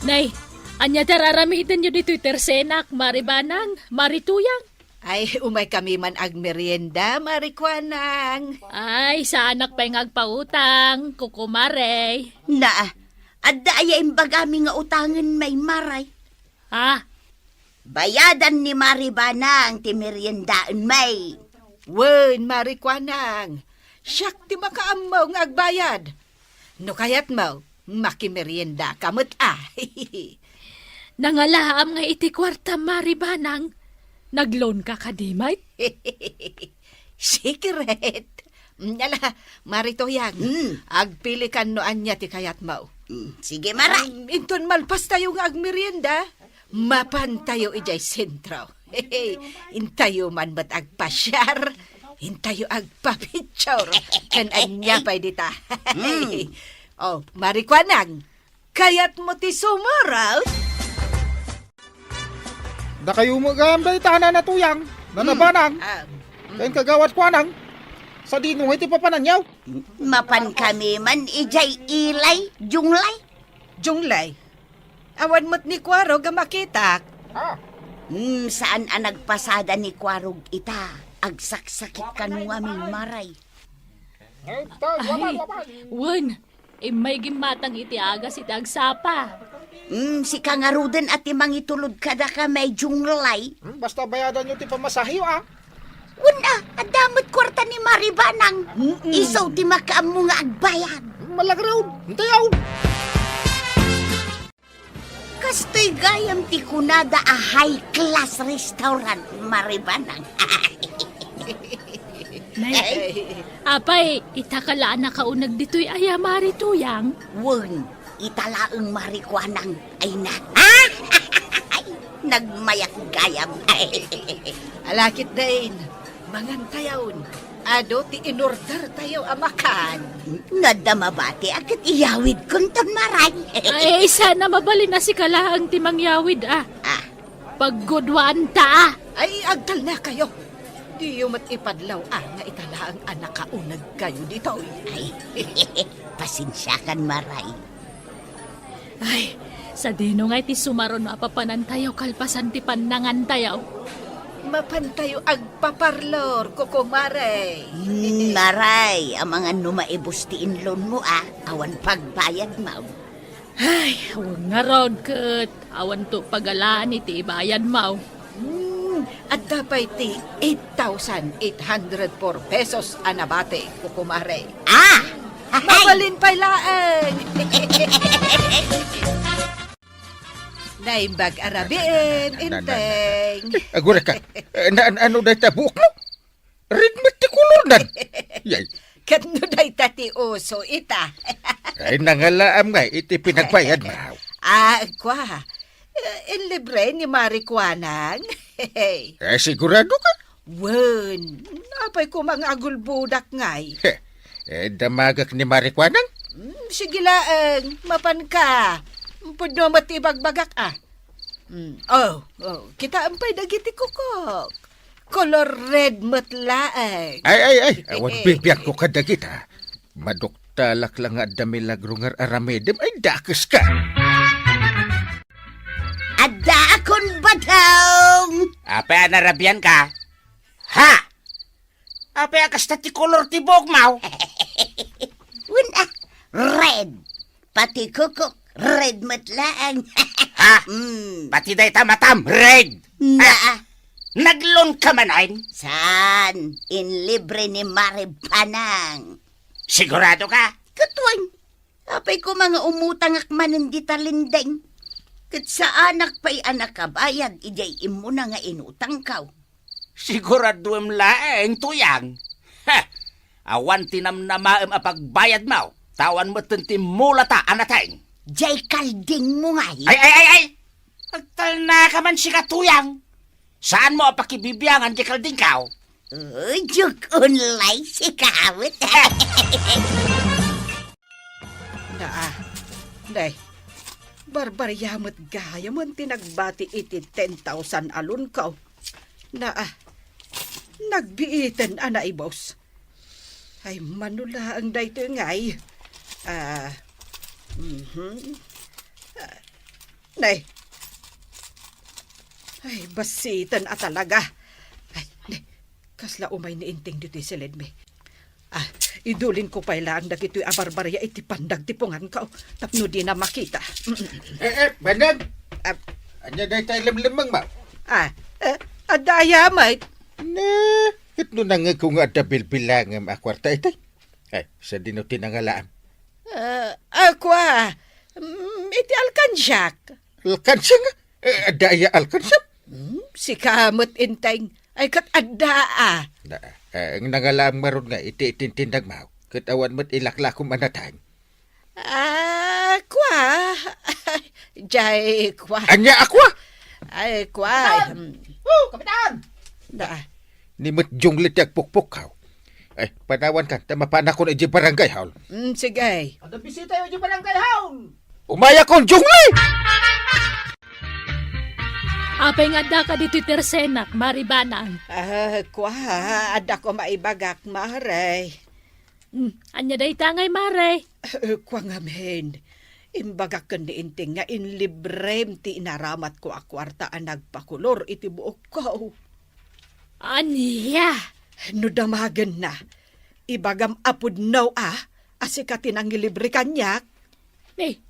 Nay, ania ti ar-aramidenyo ditoy tersenak, Mari Banang, Mari Tuyang? Ay, umaykami man agmerienda, Mari Kuanang. Ay, saanak pay nga agpautang, kukumare. Na, adda aya imbagami nga utangen, May, Mare? Ah, Bayadan ni Mari Banang ti meriendaen, May. Wen, Mari Kuanang, siak ti makaammo nga agbayad. No kayatmo, makimeriendaka met a. Nangalaam nga iti kuarta, Mari Banang. Nag-loan ka kadi, Mike? Secret. Mm, ala, Mari Tuyang, Mm. agpilikan no ania ti kayatmo. Mm, sige, Maray. Mm, inton malpastayo nga agmerienda, mapantayo idiay sentro. Intayo man met agpasiar, intayo agpapicture, ken ania pay dita. Mm. Oh, Mari Kuanang, kayatmo ti sumurot? Dakayo met gayam dayta, Nana Tuyang, Nana Mm. Banang. Ah, mm. Ken Kagawad Kuanang, sadino ngay ti papananyo? Mapan kami man idiay ilay, Junglay. Junglay, awan met ni Kuarog a makitak. Ah. Hmm, saan a nagpasada ni Kuarog ita. Agsaksakit kano ngamin, Maray. Ay, tay, wala, Ay, wala. wen, immay gimmatang iti agas iti agsapa. Hmm, sika ngaruden a ti mangitulod kadakami, Junglay. Hmm, basta bayadanyo ti pamasaheyo, ah. Wen a, adda met kuarta ni Mari Banang. Mm-mm. Isu ti makaammo nga agbayad. Malagaraw, intayaw. Kastoy gayam ti kunada a high class restaurant, Mari Banang. Nay, apay, ita ka la a nakauneg ditoy aya, Mari Tuyang? Wen, ita laeng, Mari Kuanang. Ay na. Nagmayat gayam. Ala ketdin, mangantayon. Adu ti inordertayo a makan. Nadda mabati a ket iyawidkonton, Maray. Ay, saan a mabalin a sika laeng ti mangyawid, a. Ah. Pagguduanta, a. Ay, agtalnakayo. Diyo met ipadlaw, a, nga ita laeng a nakaunegkayo ditoy. Ay, pasensiakan, Maray. Ay, sadino ngay ti sumaro no apapanantayo kalpasan ti pannangantayo? Mapantayo agpaparlor, kukumare. Hmm, Maray, amangan no maibus ti inlonmo, a, awan pagbayadmo. Ay, awan ngarud ket awanto pagalaan iti ibayadmo. Hmm, adda pay ti eight thousand eight hundred four pesos a nabati, kukumare. Ah! Mabalin pay laeng. Naimbag a rabiin, Inteng. Agurek ka. Eh, na-, ano dayta buokmo? Red met ti kolornan. Yay. Ket no dayta ti uso ita. Ay, nangalaam ngay iti pinagbayadmo. Ah, kua. Eh, inlibre ni Mari Kuanang. Eh, sigurado ka? Wen, apay koma nga agulbodak ngay. Heh, eh, damagek ni Mari Kuanang? Hmm, sige laeng, mapan ka. Pudno met ti ibagbagak, a. Hmm, oh, oh, kitaem pay dagiti kukok. Kolor red met laeng. Ay, ay, ay, awan bibiangko kadagita. Maduktalak la nga adda milagro nga ar-aramidem, ay, dakeska. Addaakon batong! Apay a narabian ka? Ha? Apay a kasta ti kolor ti buokmo? Wen a, red. Pati kukok, red met laeng. Ha? Mm. Pati dayta matam, red. Na. Ha? Nag-loan ka manen? Saan? Inlibre ni Mari Banang. Sigurado ka? Ket wen. Apay koma nga umutangak manen dita lending. Ket saanak pay a nakabayad idiay immuna nga inutangko. Siguraduem laeng, Tuyang. Ha! Awan ti namnamaem a pagbayadmo, ta awan metten ti mulata a nateng. Diay kaldingmo ngay. Ay, ay, ay, ay! Agtalnaka man sika, Tuyang. Saanmo a pakibibiangan diay kaldingko? Uy, joke only, sika awit. Naa, day, barbaria met gayamen ti nagbati iti ten thousand a loanko. Naa, nagbiiten a naibus. Ay, mano laeng daytoy ngay. Ah, mhm. Ah, nay. Ay, basiten a talaga. Ay, nay. Kasla umay ni Inteng ditoy siledmi. Ah, idulinko pay laeng dagitoy a barbaria iti pandag ti punganko tapno dina makita. Eh, eh, Banang! Ah. Ania dayta lemlemmengmo? Ah, eh, adda aya met? Ne, ket no nangngegko nga adda bilbilangem a kuarta iti. Ay, sadino ti nangalaam? Ah, a kua, mm, iti alkansiak. Alkansia nga? Eh, adda aya alkansiam? Hmm? Sika met, Enteng. Ay, ket adda, a. Na, eh, nangalaam ngarud nga iti itintindagmo, ket awan met ilaklakom a nateng. Ah, kua. Jay, kua. Ania a kua? Ay, kua. Kapitan! Hmm. Oh, Kapitan! Da. Ni met Jungli ti agpukpukkaw. Ay, panawankan, ta mapanakon idiay barangay hall. Mm, sige. Adda bisitayo idiay barangay hall. Umayakon, Jungli! Apay nga addaka ditoy tersenak, Mari Banang? Ah, kua, adda ko maibagak, Mare. Hmm, ania dayta ngay, Mare? Eh, kua ngamin, imbagak ken ni Enteng nga inlibrem ti inaramatko a kuarta a nagpakolor iti buokko. Ania? No damagenna, ibagam a pudno a, a sika ti nangilibre kaniak. Eh,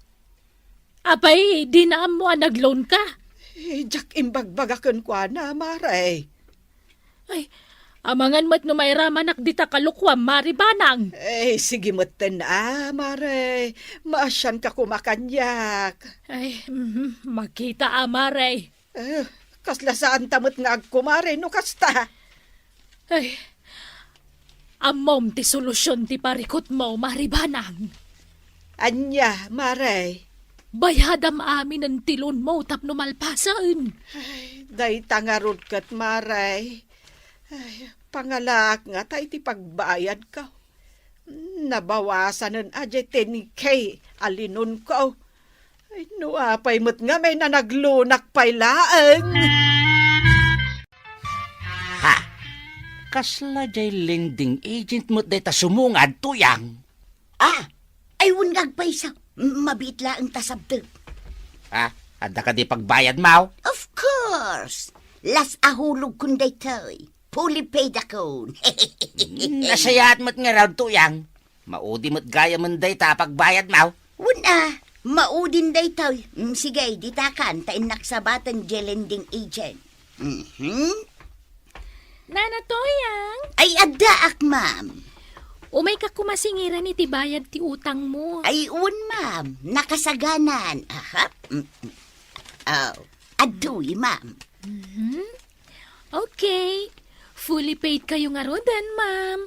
apay, dina ammo a nag-loan ka? Eh, diak imbagbaga kenkuana, Mare. Ay, amangan met no mairamanak dita kalokuam, Mari Banang. Eh, sige metten a, Mare. Maasianka koma kaniak. Ay, mhm, makita a, Mare. Eh, kasla saanta met nga agkumare no kasta. Ay, ammom ti solusion ti parikutmo, Mari Banang. Ania, Mare? Bayadam aminen ti loanmo tapno malpasen. Ay, dayta ngarud ket, Mare. Ay, pangalaak ngata iti pagbayadko. Nabawasanen a diay ten K a linonko. Ay, no apay met ngamin a nagloanak pay laeng. Ha? Kasla diay lending agent met dayta sumungad, Tuyang? Ah, ay, wen nga agpayso. M-, mabiit laeng ta sabtek. Ha? Adda kadi pagbayadmo? Of course. Las a hulogkon daytoy. Fully paid akon. Hmm, nasayaat met ngarud, Tuyang. Maudi met gayamen dayta a pagbayadmo. Wen a, maudin daytoy. Mm, sige, ditakan, ta innak sabaten diay lending agent. Mhm. Nana Tuyang? Ay, addaak, ma'am. Umayka koma singiran iti bayad ti utangmo. Ay, wen, ma'am. Nakasaganan. Aha. Mm, mm. Oh, adtoy, ma'am. Mhm. Okay. Fully paid kayo ngaruden, ma'am.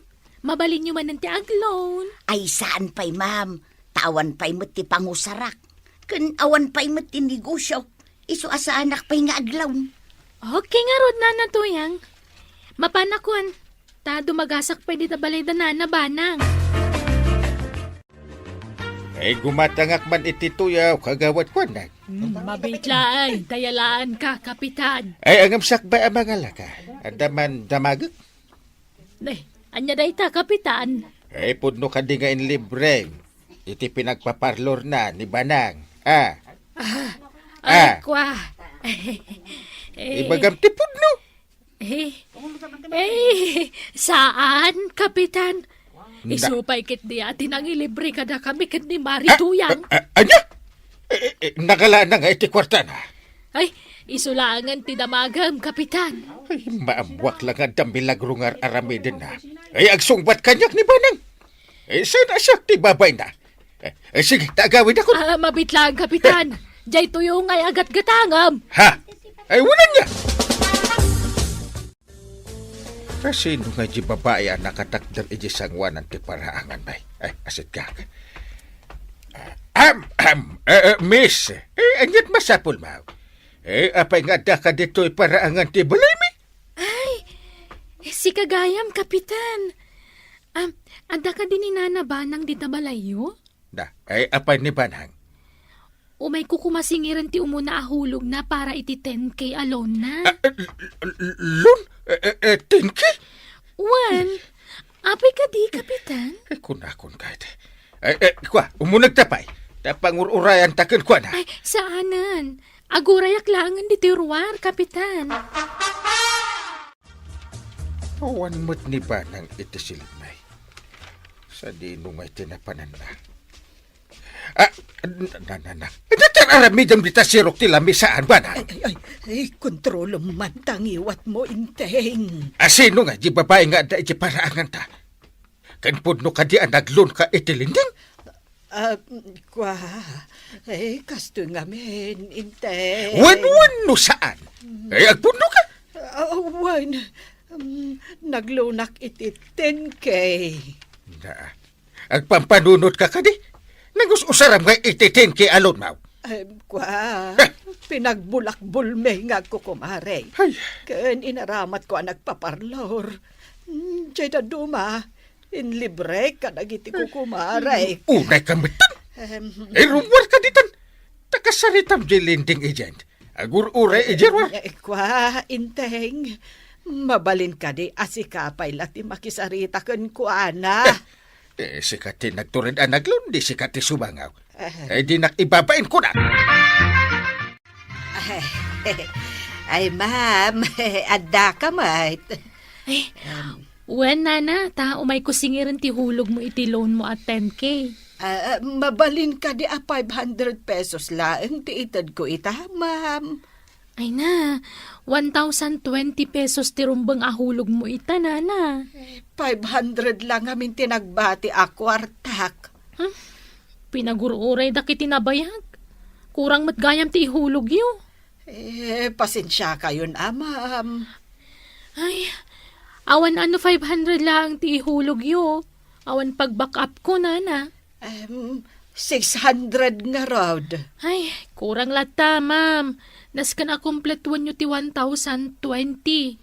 Mabalinyo manen ti agloan. Ay, saan pay, ma'am. Ta awan pay met ti pangusarak. Ken awan pay met ti negosiok. Isu a saanak pay nga agloan. Okay ngarud, Nana Tuyang. Mapanakon. Ta dumagasak pay dita balay da Nana Banang. Ay, gumatangak man iti tuyaw, kagawad Juanan. Hmm, mabiit laeng, dayalaanka, Kapitan. Ay, ngem sakbay a mangalaka. Adda man damagek? Ay, ania dayta, Kapitan? Ay, pudno kadi nga inlibrem iti pinagpaparlorna ni Banang. Ah. Ah, ay, ah. Kua. Eh. Ibagam ti pudno. Eh, eh, saan, Kapitan? Nda- Isu pay ketdi a ti nangilibre kadakami ken ni Mari Tuyang. Ah, ah, ania? Eh, eh, eh, nagala na nga iti kuartana. Ay, isu laengen ti damagem, Kapitan. Ay, maammoak la nga adda milagro nga ar-aramidenna. Ay, agsungbat kaniak ni Banang. Eh, saan a siak ti babayna? Eh, eh, sige, ta agawidakon. Ah, mabiit laeng, Kapitan. Diay tuyo ngay agatgatangem. Ha? Ay, wen ania? Kasino nga diay babai a nakatakder idiay sangoanan ti paraangan, bay? Ay, asit ka. Ah, am, am, eh, eh, miss. Eh, aniat masapulmo? Eh, apay nga addaka ditoy paraangan ti balaymi? Ay, sika gayam, Kapitan. Am, adda kadi ni Nana Banang dita balayyo? Da, ay, apay ni Banang? Umayko koma singiran ti umuna a hulogna para iti ten K a loan-na. Ah, ah, l-, l-, loan? Eh, eh, eh, ten K? Wen, apay kadi, Kapitan? Eh, kunakon kayat. Eh, eh, kua, umunegta pay. Ta pangur-urayanta kenkuana. Ay, saanen. Agurayak laengen ditoy ruar, Kapitan. Awan met ni Banang iti silidna. Sadino ngay ti napananna? Ah, na, na, na, na. Iti aramidem dita sirok ti lamisaan, Banang. Ay, ay, ay, ay, kontrolem man ta ngiwatmo, Enteng. Ah, sino nga di babai nga adda iti paraanganta? Ken pudno kadi a nagloan ka iti lending? Ah, kua, eh, kastoy ngamin, Inteng. Wen, wen, no saan? Eh, agpudno ka? Ah, wen, mm, naglunak iti ten K. Na, agpampanunot ka kadi? Nangus-usaram nga iti ten K a loan mo? Eh, kua, pinagbulakbulmi nga agkukumarek. Ay. Ken inaramat ko a nagpaparlor. Mm, jay daduma, inlibrek kadagiti kukumarek. Unay ka metten? Em. Eh, rummuar ka ditan. Ta kasaritam jay lending agent. Agur-uray, eh, rummuar. Eh, kua, Inteng. Mabalin kadi a sika pay la ti makisarita kenkuana? Eh, eh, sika ti nagtured a nagloan, di sika ti sumangaw. Eh. Eh, dinak ibabain kuna. Ay, ma'am, adda ka met. Ay, wen, nana, ta umayko singiren ti hulogmo iti loan mo a ten K. Ah, ah, mabalin kadi a five hundred pesos laeng ti itedko ita, ma'am? Ay na, one thousand twenty pesos ti rumbeng a hulogmo ita, nana. Eh, five hundred la ngamin ti nagbati a kuartak. Hmm? Pinagur-uray dagiti nabayag. Kurang met gayam ti ihulogyo. Eh, pasensiakayon a, ma'am. Ay, awan a no five hundred laeng ti ihulogyo. Awan pag-back up ko, nana. Em, six hundred ngarud. Ay, kurang latta, ma'am. Nasken a kumpletuenyo ti one thousand twenty.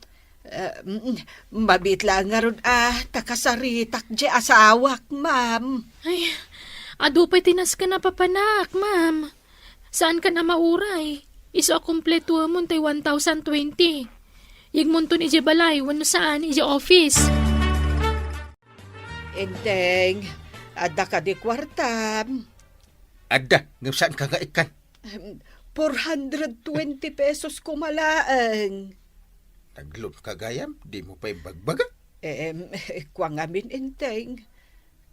Eh, mm, mabiit la ngarud a, ta kasaritak jay asawak, ma'am. Ay, adu pay ti nasken a papanak, ma'am. Saankan a mauray. Isu a kumpletuemon tay one thousand twenty. Yegmonton idiay balay wenno saan idiay office. Inteng, adda kadi kuartam? Adda, ngem saanka nga ikkan. Em, four hundred twenty pesos koma laeng. Nagloan ka gayam, dimo pay bagbaga? Em, kua ngamin, Inteng.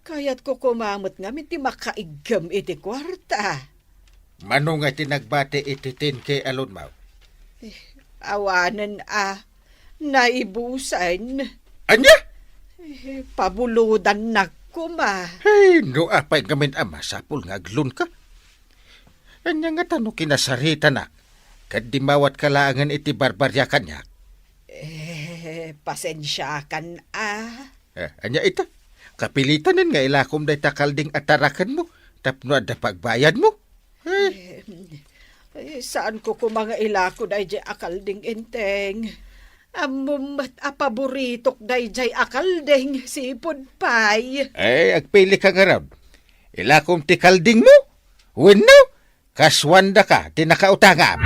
Kayatko koma met ngamin ti makaiggem iti kuarta. Mano nga ti nagbati iti ten K a loan mo? Eh, awanen a naibusen. Ania? Eh, pabulodannak koma. Ay, no apay ngamin a masapul nga agloan ka? Ania ngata no kinasaritanak, ket dimmawatka laengen iti barbaria kaniak? Eh, pasensiakan a. Eh, ania ita? Kapilitanen nga ilakom dayta kalding a tarakenmo tapno adda pagbayadmo? Eh. Eh, eh, saanko koma nga ilako dayjay a kalding, Inteng. Ammom met a paboritok dayjay a kalding, sipud pay. Eh, agpili ka ngarud. Ilakom ti kaldingmo? Wenno, kasuandaka ti nakautangam.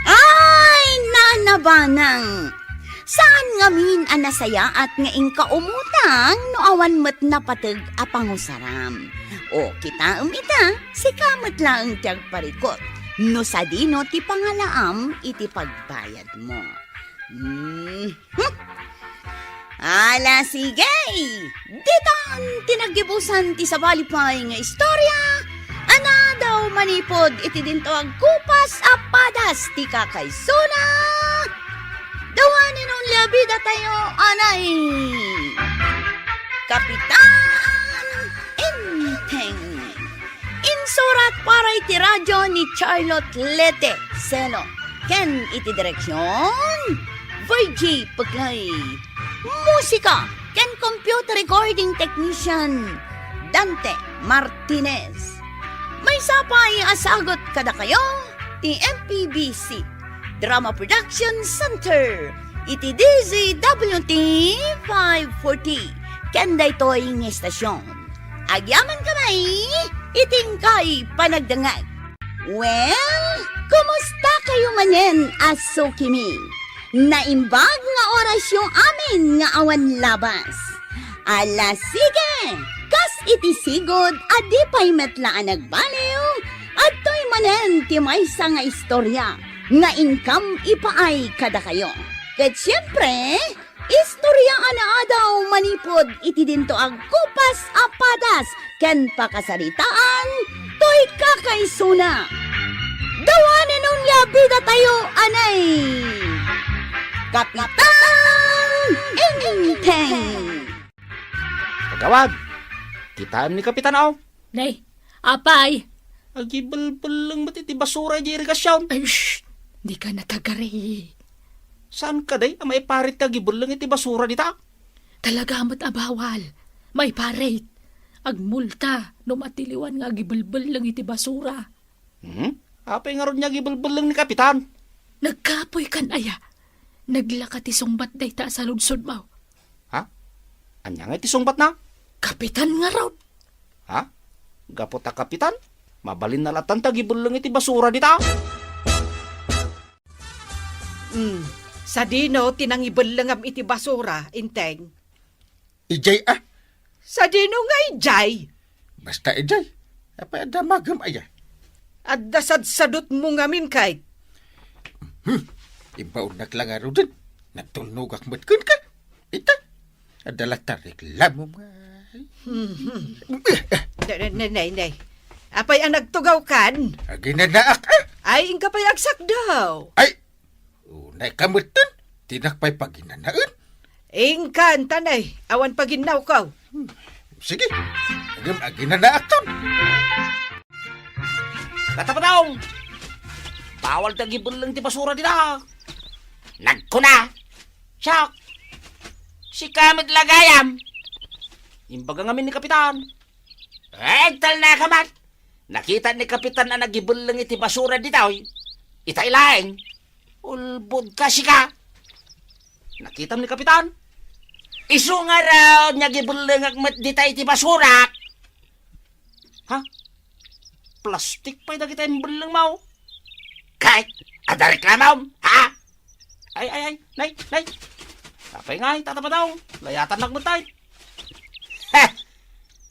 Ay, nanabanang! Saan ngamin a nasayaat nga inka umutang no awan met napateg a pangusaram. O, kitaem ita, sika met laeng ti agparikut no sadino ti pangalaam iti pagbayadmo. Hmm. Hmm. Ala, sige! Ditan ti naggibusan ti sabali pay nga istorya a naadaw manipud iti dinto agkupas a padas ti kakaisuna. The one and only a bidatayo, anay, Kapitan Enteng. Insurat para iti radio ni Charlotte Lete Seno ken iti direksion, Virgie Peglay. Musika ken computer recording technician, Dante Martinez. Maysa pay a sagut kadakayo ti M P B C Drama Production Center iti D Z W T five forty ken daytoy nga estasion. Agyamankami iti inkay panagdengngeg. Well, kumusta kayo manen a sukimi? Naimbag nga orasyo amin nga awan labas. Ala, sige! Kas iti sigud a di pay met la a nagbaliw, adtoy manen ti maysa nga istorya nga inkam ipaay kadakayo. Ket siempre, istorya a naadaw manipud iti dinto agkupas a padas ken pakasaritaan toy kakaisuna. The one and only a bidatayo, anay, Kapitan Enteng. Gawad, kitaem ni Kapitan, aw. Nay, apay? Agibelbelleng met iti basura idiay irigasion. Ay, shh! Dika natagari. Saan kadi a maiparit ti agibelleng iti basura dita? Talaga met a bawal. Maiparit. Agmulta no matiliwan nga agibelbelleng iti basura. Hmm? Apay ngarud nga agibelbelleng ni Kapitan? Nagkapoy kan aya. Naglaka ti sungbat dayta a saludsodmo. Ha? Ania nga iti sungbatna? Kapitan ngarud. Ha? Gapu ta kapitan, mabalin na latan ta agibelleng iti basura dita. Hmm. Sadino ti nangibellengam iti basura, Inteng? Ijay a. Sadino nga ijay? Basta ijay. Apay a damagem aya? Adda sadsadotmo ngamin, Kate. Hmm. Imbaonnak la ngaruden. Nagtulnogak met kenka. Ita. Adda la ta reklamo nga. Hmm, hmm. Nay, nay, nay, nay. Apay a nagtugawkan? Aginanaak, ah. Ay, inka pay agsakdaw. Ay, unay ka metten, dinak pay paginanaen. Inkan, tanay, awan paginnawkaw. Hmm, sige, agim aginanaakton. Tatapadaw! Bawal ta gibelleng ti basura dita. Nagkuna, siak, sika met la gayam. Imbaga ngamin ni Kapitan. Egtal na kamat! Nakita ni Kapitan a nagibelleng iti basura ditoy. Itay laeng. Ulbod ka, sika. Nakitam ni Kapitan. Isu ngarud nga gibellengak met dita iti basurak. Ha? Plastik pay dagita imbellengmo. Kay, adda reklamom, ha? Ay, ay, ay, nay, nay. Apay ngay, Tata Padong? Layatannak met tay. Heh!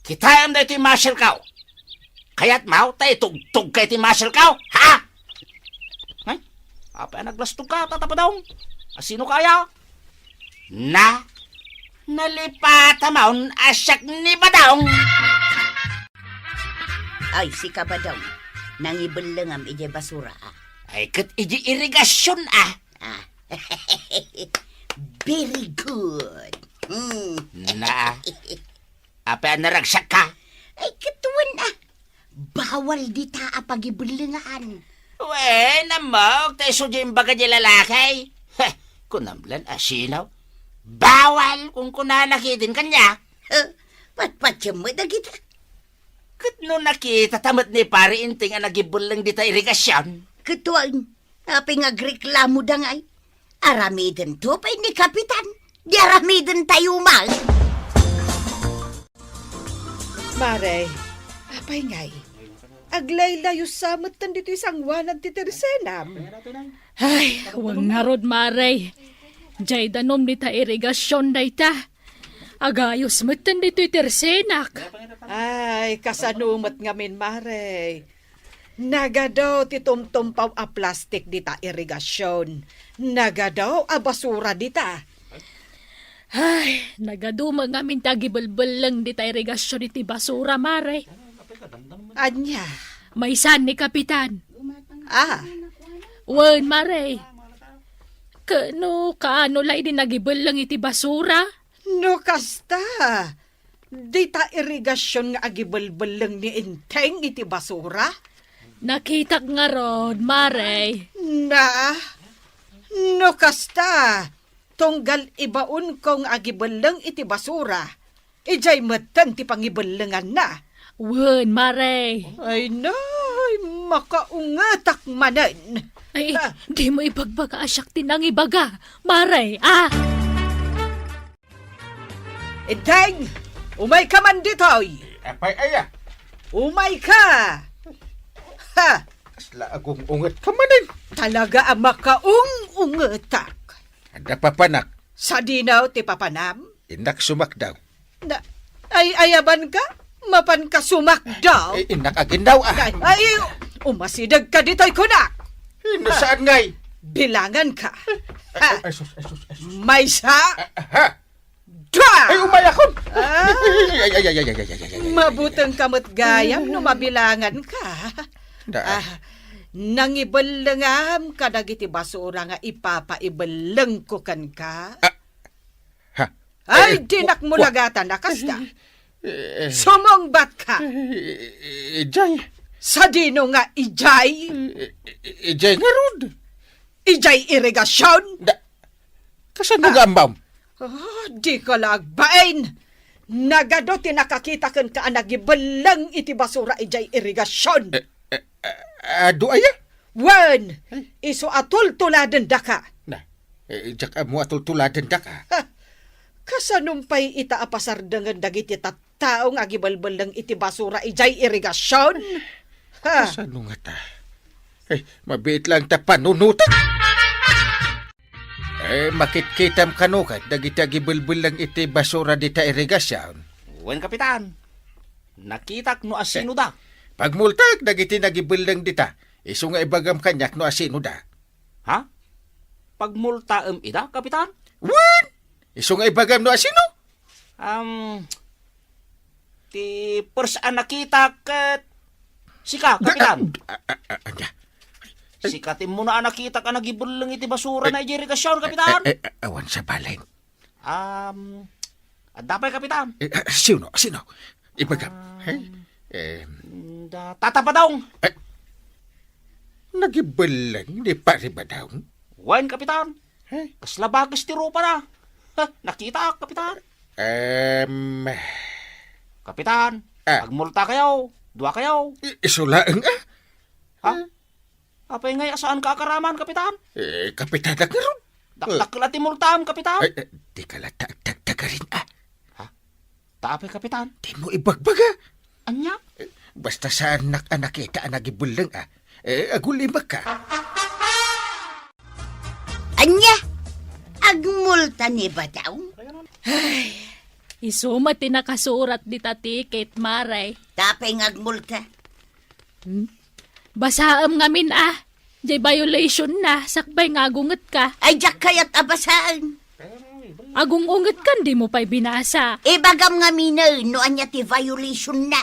Kitaem daytoy muscle ko. Kayatmo ta itugtogka iti muscle ko, ha? Ay, apay a naglastog ka, Tata Padong? Asino ka aya? Na, nalipatamon a siak ni Badong. Ay, sika, Badong. Nangibellengam idiay basura, ah. Ay, ket idiay irigasion, ah. Ah. Very good. Hmm. Na, apay a naragsak ka? Ay, ket wen, ah. Bawal dita a pagibellengan. Wen, ammok, ta isu diay imbaga diay lalaki. Heh, kunam lan asino? Bawal, kunkunana ketdin kaniak. Huh, patpatiem met dagita. Ket no nakitata met ni Pare Inting a nagibelleng dita irigasion? Ket wen, apay nga agreklamoda ngay? Aramidento pay ni Kapitan. Di aramidentayo man. Mare, apay ngay? Aglaylayosa metten ditoy sanguanad ti tersenam. Ay, wen ngarud, Mare. Diay danum dita irigasion dayta. Agayos metten ditoy tersenak. Ay, kasano met ngamin, Mare? Nagadu ti tumtumpaw a plastik dita irigasion. Nagadu a basura dita. Ay, nagadu met ngamin ti agibelbelleng dita irigasion iti basura, Mare. Ania? Maysa ni Kapitan. Ah. Wen, Mare. Ket no kaano la idi nagibelleng iti basura? No kasta, dita irigasion nga agibelbelleng ni Inteng iti basura? Nakitak ngarud, Mare. Na, no kasta, tunggal ibaonko nga agibelleng iti basura, idiay metten ti pangibellenganna. Wen, Mare. Ay, nay, makaungetak manen. Ay, ah, dimo ibagbaga a siak ti nangibaga, Mare, ah! Inteng, umayka man ditoy. Apay aya? Umayka! Ha! Kasla agung-ungetka manen. Talaga a makaung-ungetak. Adda papanak. Sadino ti papanam? Innak sumakdaw. Na, ay, ayabanka? Mapanka sumakdaw? Eh, innak agindaw, ah. Ay, ay, umasidegka ditoy kunak. Eh, no saan ngay? Bilanganka. Ay, ay, sus, ay, sus, ay, sus. Maysa. Ah, ha? Dua! Ay, umayakon! Ah. Ay, ay, ay. Mabutengka met gayam no mabilanganka. Da. Ah, nangibellengam kadagiti basura nga ipapaibellengko kenka. Ah, ha? Ay, eh, dinak ku-, mulagatan a kasta. Eh, Sumungbat ka. Eh, eh, ijay. Sadino nga ijay? Eh, eh, ijay ngarud. Ijay irigasion? Da, kasano nga ammom? Ah, di ka la agbain. Nagadu ti nakakita kenka a nagibelleng iti basura ijay irigasion. Eh, eh, eh, adu aya? Wen, isu a tultuladendaka. Na, eh, diak ammo a tultuladendaka. Ha, kasanom pay ita a pasardengen dagiti tattao nga agibelbelleng iti basura ijay irigasion? Ha? Kasano ngata? Eh, mabiit lang ta panunotek. Eh, makitkitam kano ket dagiti agibelbelleng iti basura dita irigasion? Wen, Kapitan. Nakitak no asino da. Pagmultak dagiti nagibelleng dita. Isu nga ibagam kaniak no asino da. Ha? Pagmultaem ida, Kapitan? Wen! Isu nga ibagam no asino? Um, ti pers a nakitak ket sika, Kapitan. Ah, ah, ah, ania? Sika ti muna a nakitak a nagibelleng iti basura na ijay irigasion, Kapitan. Eh, eh, eh, awan sa balen. Um, adda pay, Kapitan. Eh, eh, sino? Sino? Ibagam. Eh? Eh, Mm, da, Tata Badong. Eh, nagibelleng ni Pari Badong? Wen, Kapitan. Eh? Kasla bakes ti rupana. Ha, nakitak, Kapitan. Em, Kapitan, Ah. agmulta kayo. Dua kayo. I-, isu laeng, ah? Ha? Eh? Apay ngay a saan ka akaraman, Kapitan? Eh, Kapitan, ngarud. Dakdakkel a ti multam, Kapitan. Ay, eh, di ka la ta agdagdagarin, ah. Ha? Ta apay, Kapitan? Di mo ibagbaga. Ania? Eh, basta saannak a nakita a nagibelleng, ah. Eh, agulimek ka. Ania? Agmulta ni Badong? Ay, isu met ti nakasurat dita ticket, Mare. Ta apay nga agmulta? Hmm? Basaem ngamin a. Jay violation na, sakbay nga agungetka. Ay, diak kayat a basaen. Agung-ungetkan, di mo pay binasa. Ibagam ngaminen no ania ti violation na.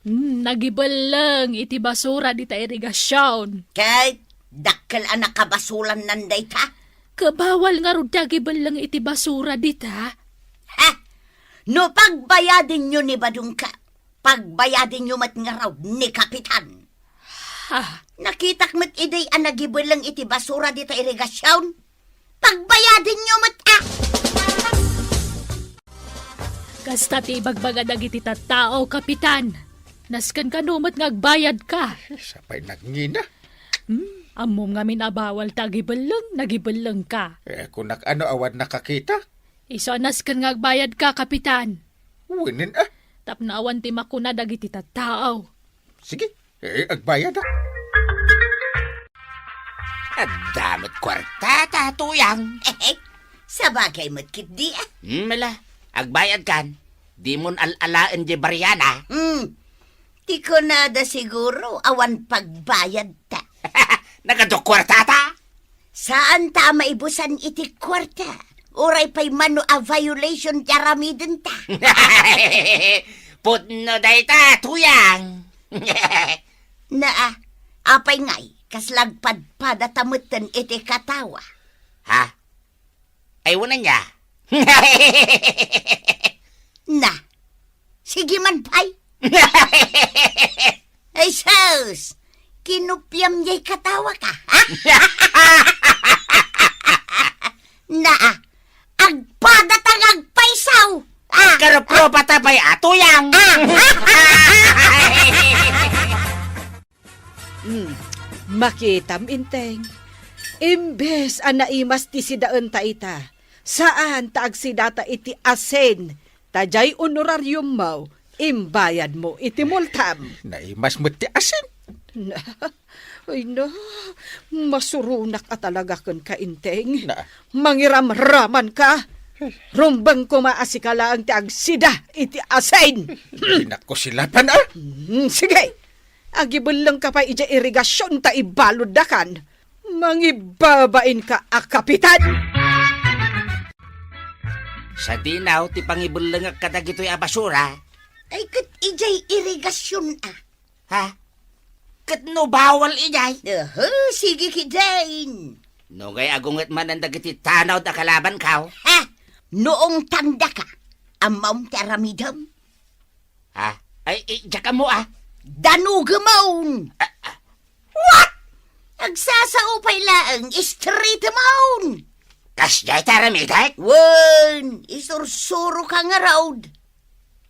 Hmm, nagibelleng iti basura dita irigasion. Ket dakkel a nakabasolannan dayta. Kabawal ngarud ti agibelleng iti basura dita. Ha? No pagbayadenyo ni Badongka, pagbayadenyo met ngarud ni Kapitan. Ha? Nakitak met idi a nagibelleng iti basura dita irigasion. Pagbayadenyo met, ah! Kasta ti ibagbaga dagiti tattao, Kapitan. Nasken kano met nga agbayadka. Sapay nagngina. Hmm, ammom ngamin a bawal ta agibelleng, nagibellengka. Eh, kunak ano awan nakakita? Isu a nasken nga agbayadka, Kapitan. Wenen, ah. Tapno awan ti makuna dagiti tattao. Sige, eh, agbayad, ah. Adda met kuarta ta, Tuyang. Sabagay met ketdi, ah. Hmm, mala, agbayad kan. Dimon al-alaen di Bariana. Hmm. Ti kunada siguro, awan pagbayad ta. Nagadu kuarta ta? Saan ta a maibusan iti kuarta? Uray pay mano a violation ti aramidenta. Pudno dayta, Tuyang. Naa, apay ngay, kasla agpadpada ta metten iti katawa? Ha? Ay, wala niya. Na, sige man pay. Ay, sus! Kinupiam jay katawa ka, ha? Naa, agpada ta nga agpaysaw, ah! Karupropa ta pay, a Tuyang! Ah! Hmm, makitam, Inteng. Imbes a naimas ti sidaenta ita, saan ta agsidata iti asin, ta jay honorariummo, imbayadmo iti multam. Naimas met ti asin. Ay na, masuronak a talaga kenka, Inteng. Na. Mangiramramanka. Rumbeng koma a sika laeng ti agsida iti asin. Dinak ko silapan, ah. Hmm, sige. Agibellengka pay idiay irigasion ta ibaluddakan. Mangibabainka a kapitan! Sadino ti pangibellengak kadagitoy a basura? Ay, ket idiay irigasion, a. Ha? Ket no bawal idiay? Aha, sige ketdin. No ngay agunget manen dagiti tanod a kalabankaw? Ha? No ungtandaka, ammom ti aramidem? Ha? Ay, ay, diak ammo, ah. Danugem, ah. Ah, ah. What? Agsasao pay laeng, street, ah. Kasdiay ti aramidek? Wen, isursuroka ngarud.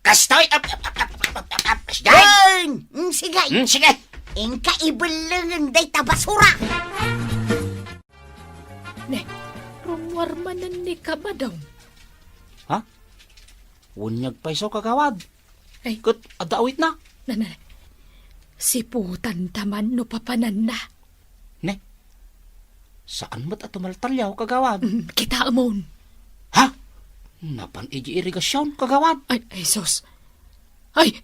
Kastoy, ap, ap, ap, ap, ap, ap, ap, kasdiay? Wen, mm, sige. Hmm, sige. Inka ibellengen dayta basura. Ne, rummuar manen ni Kabadong. Ha? Wen, agpayso, kagawad. Ay. Ket adda awitna? Na, na, na. Siputanta man no papananna. Ne? Saan met a tumaltaliaw, kagawad? Mm, kitaemon. Ha? Napan idiay irigasion, kagawad? Ay, ay, sus. Ay!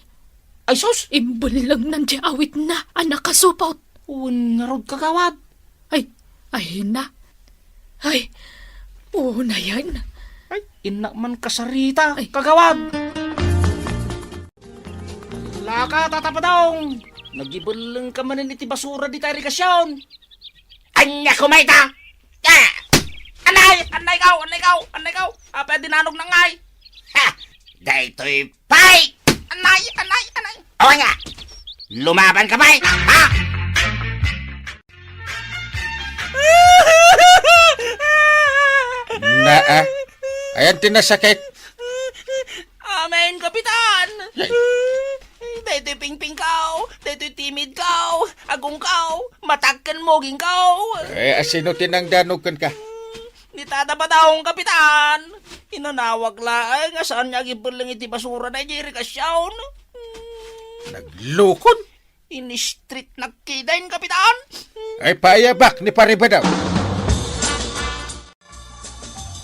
Ay, sus! Imbellengnan ti awitna a nakasupot. Wen ngarud, kagawad. Ay, ay, na. Ay, unayen. Ay, innak man kasarita, Ay. kagawad. Laka, Tata Padong! Nagibellengka manen iti basura dita irigasion. Ania koma ita? Ah! Anay! Anay kaw! Anay kaw! Anay kaw! Apay a dinanogna ngay? Ha! Daytoy pay! Anay! Anay! Anay! O ania? Lumabanka pay! Ha? Naa. Ayan ti nasakit. Amen, Kapitan! Yay. Daytoy pingpingko, daytoy timidko, agongko, matak ken mugingko. Eh, asino ti nangdanog kenka? Ni Tata Padong, Kapitan. Inanawak laeng nga saan nga agibelleng iti basura na iti irigasion. Naglukon? Inistritnak kitaen, Kapitan. Ay, paayabak ni Pare Badong.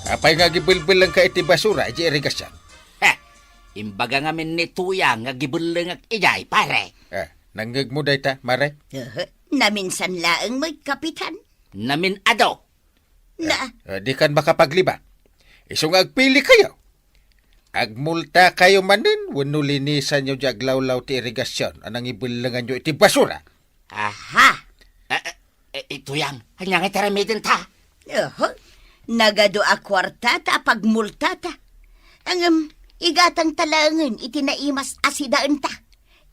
Apay nga agibelbellengka iti basura iti irigasion? Heh, imbaga ngamin ni Tuyang nga agibellengak idiay, pare. Eh, nangngegmo dayta, Mare? Aha, naminsan laeng met, Kapitan. Namin-adu. Na. Eh, eh, dikan makapaglibak. Isu nga agpilikayo. Agmultakayo manen wenno linisanyo diay aglawlaw ti irigasion a nangibellenganyo iti basura. Aha. Eh, eh, eh, Tuyang, ania ngay ti aramidenta? Oho. Nagadu a kuartata a pagmultata. Ngem, igatangta laengen iti naimas a sidaenta.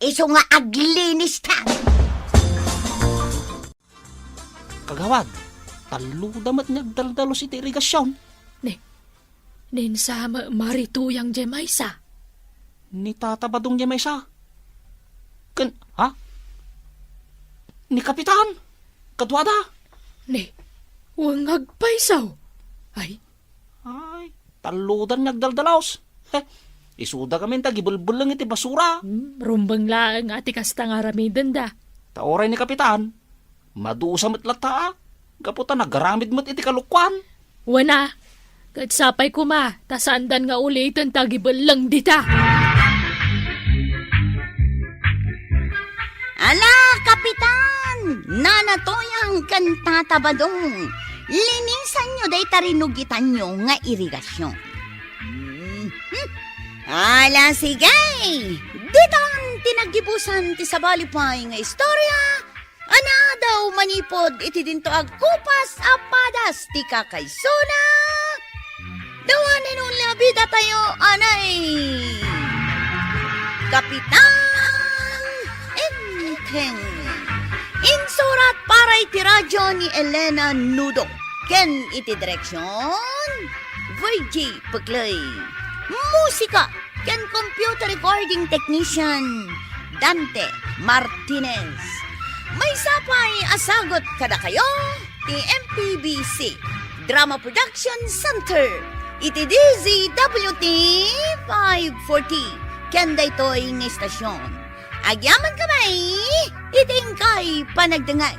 Isu nga aglinista. Kagawad, talloda met nga agdaldalus iti irigasion. Ne, Ni Sam, Mari Tuyang diay maysa. Ni Tata Badong diay maysa. Ken, ha? Ni Kapitan? Kaduada? Ni, wen nga agpayso. Ay. Ay, tallodan nga agdaldalus. Heh, isuda ngamin ta agibelbelleng iti basura. Hmm, rumbeng laeng a ti kasta nga aramidenda. Ta uray ni Kapitan, madusa met latta, a, gapu ta nagaramid met iti kalokuan. Wen a, ket sapay koma, ta saandan nga uliten ta agibelleng dita. Ala, Kapitan! Nana Tuyang ken Tata Badong, linisanyo dayta rinugitanyo nga irigasion. Mhm. Ala, sige! Ditan ti naggibusan ti sabali pay nga istorya, Anadaw manipud iti dinto agkupas a padas ti kakaysona, dawanen unli a bidatayo, anay, Kapitan Enteng. Insurat para iti radio ni Elena Nudo ken iti direksion, Virgie Pekley. Musika ken computer recording technician, Dante Martinez. Maysa pay a sagut kadakayo ti M P B C Drama Production Center iti D Z W T five forty ken daytoy nga istasyon. Agyamankami iti inkay panagdengngeg.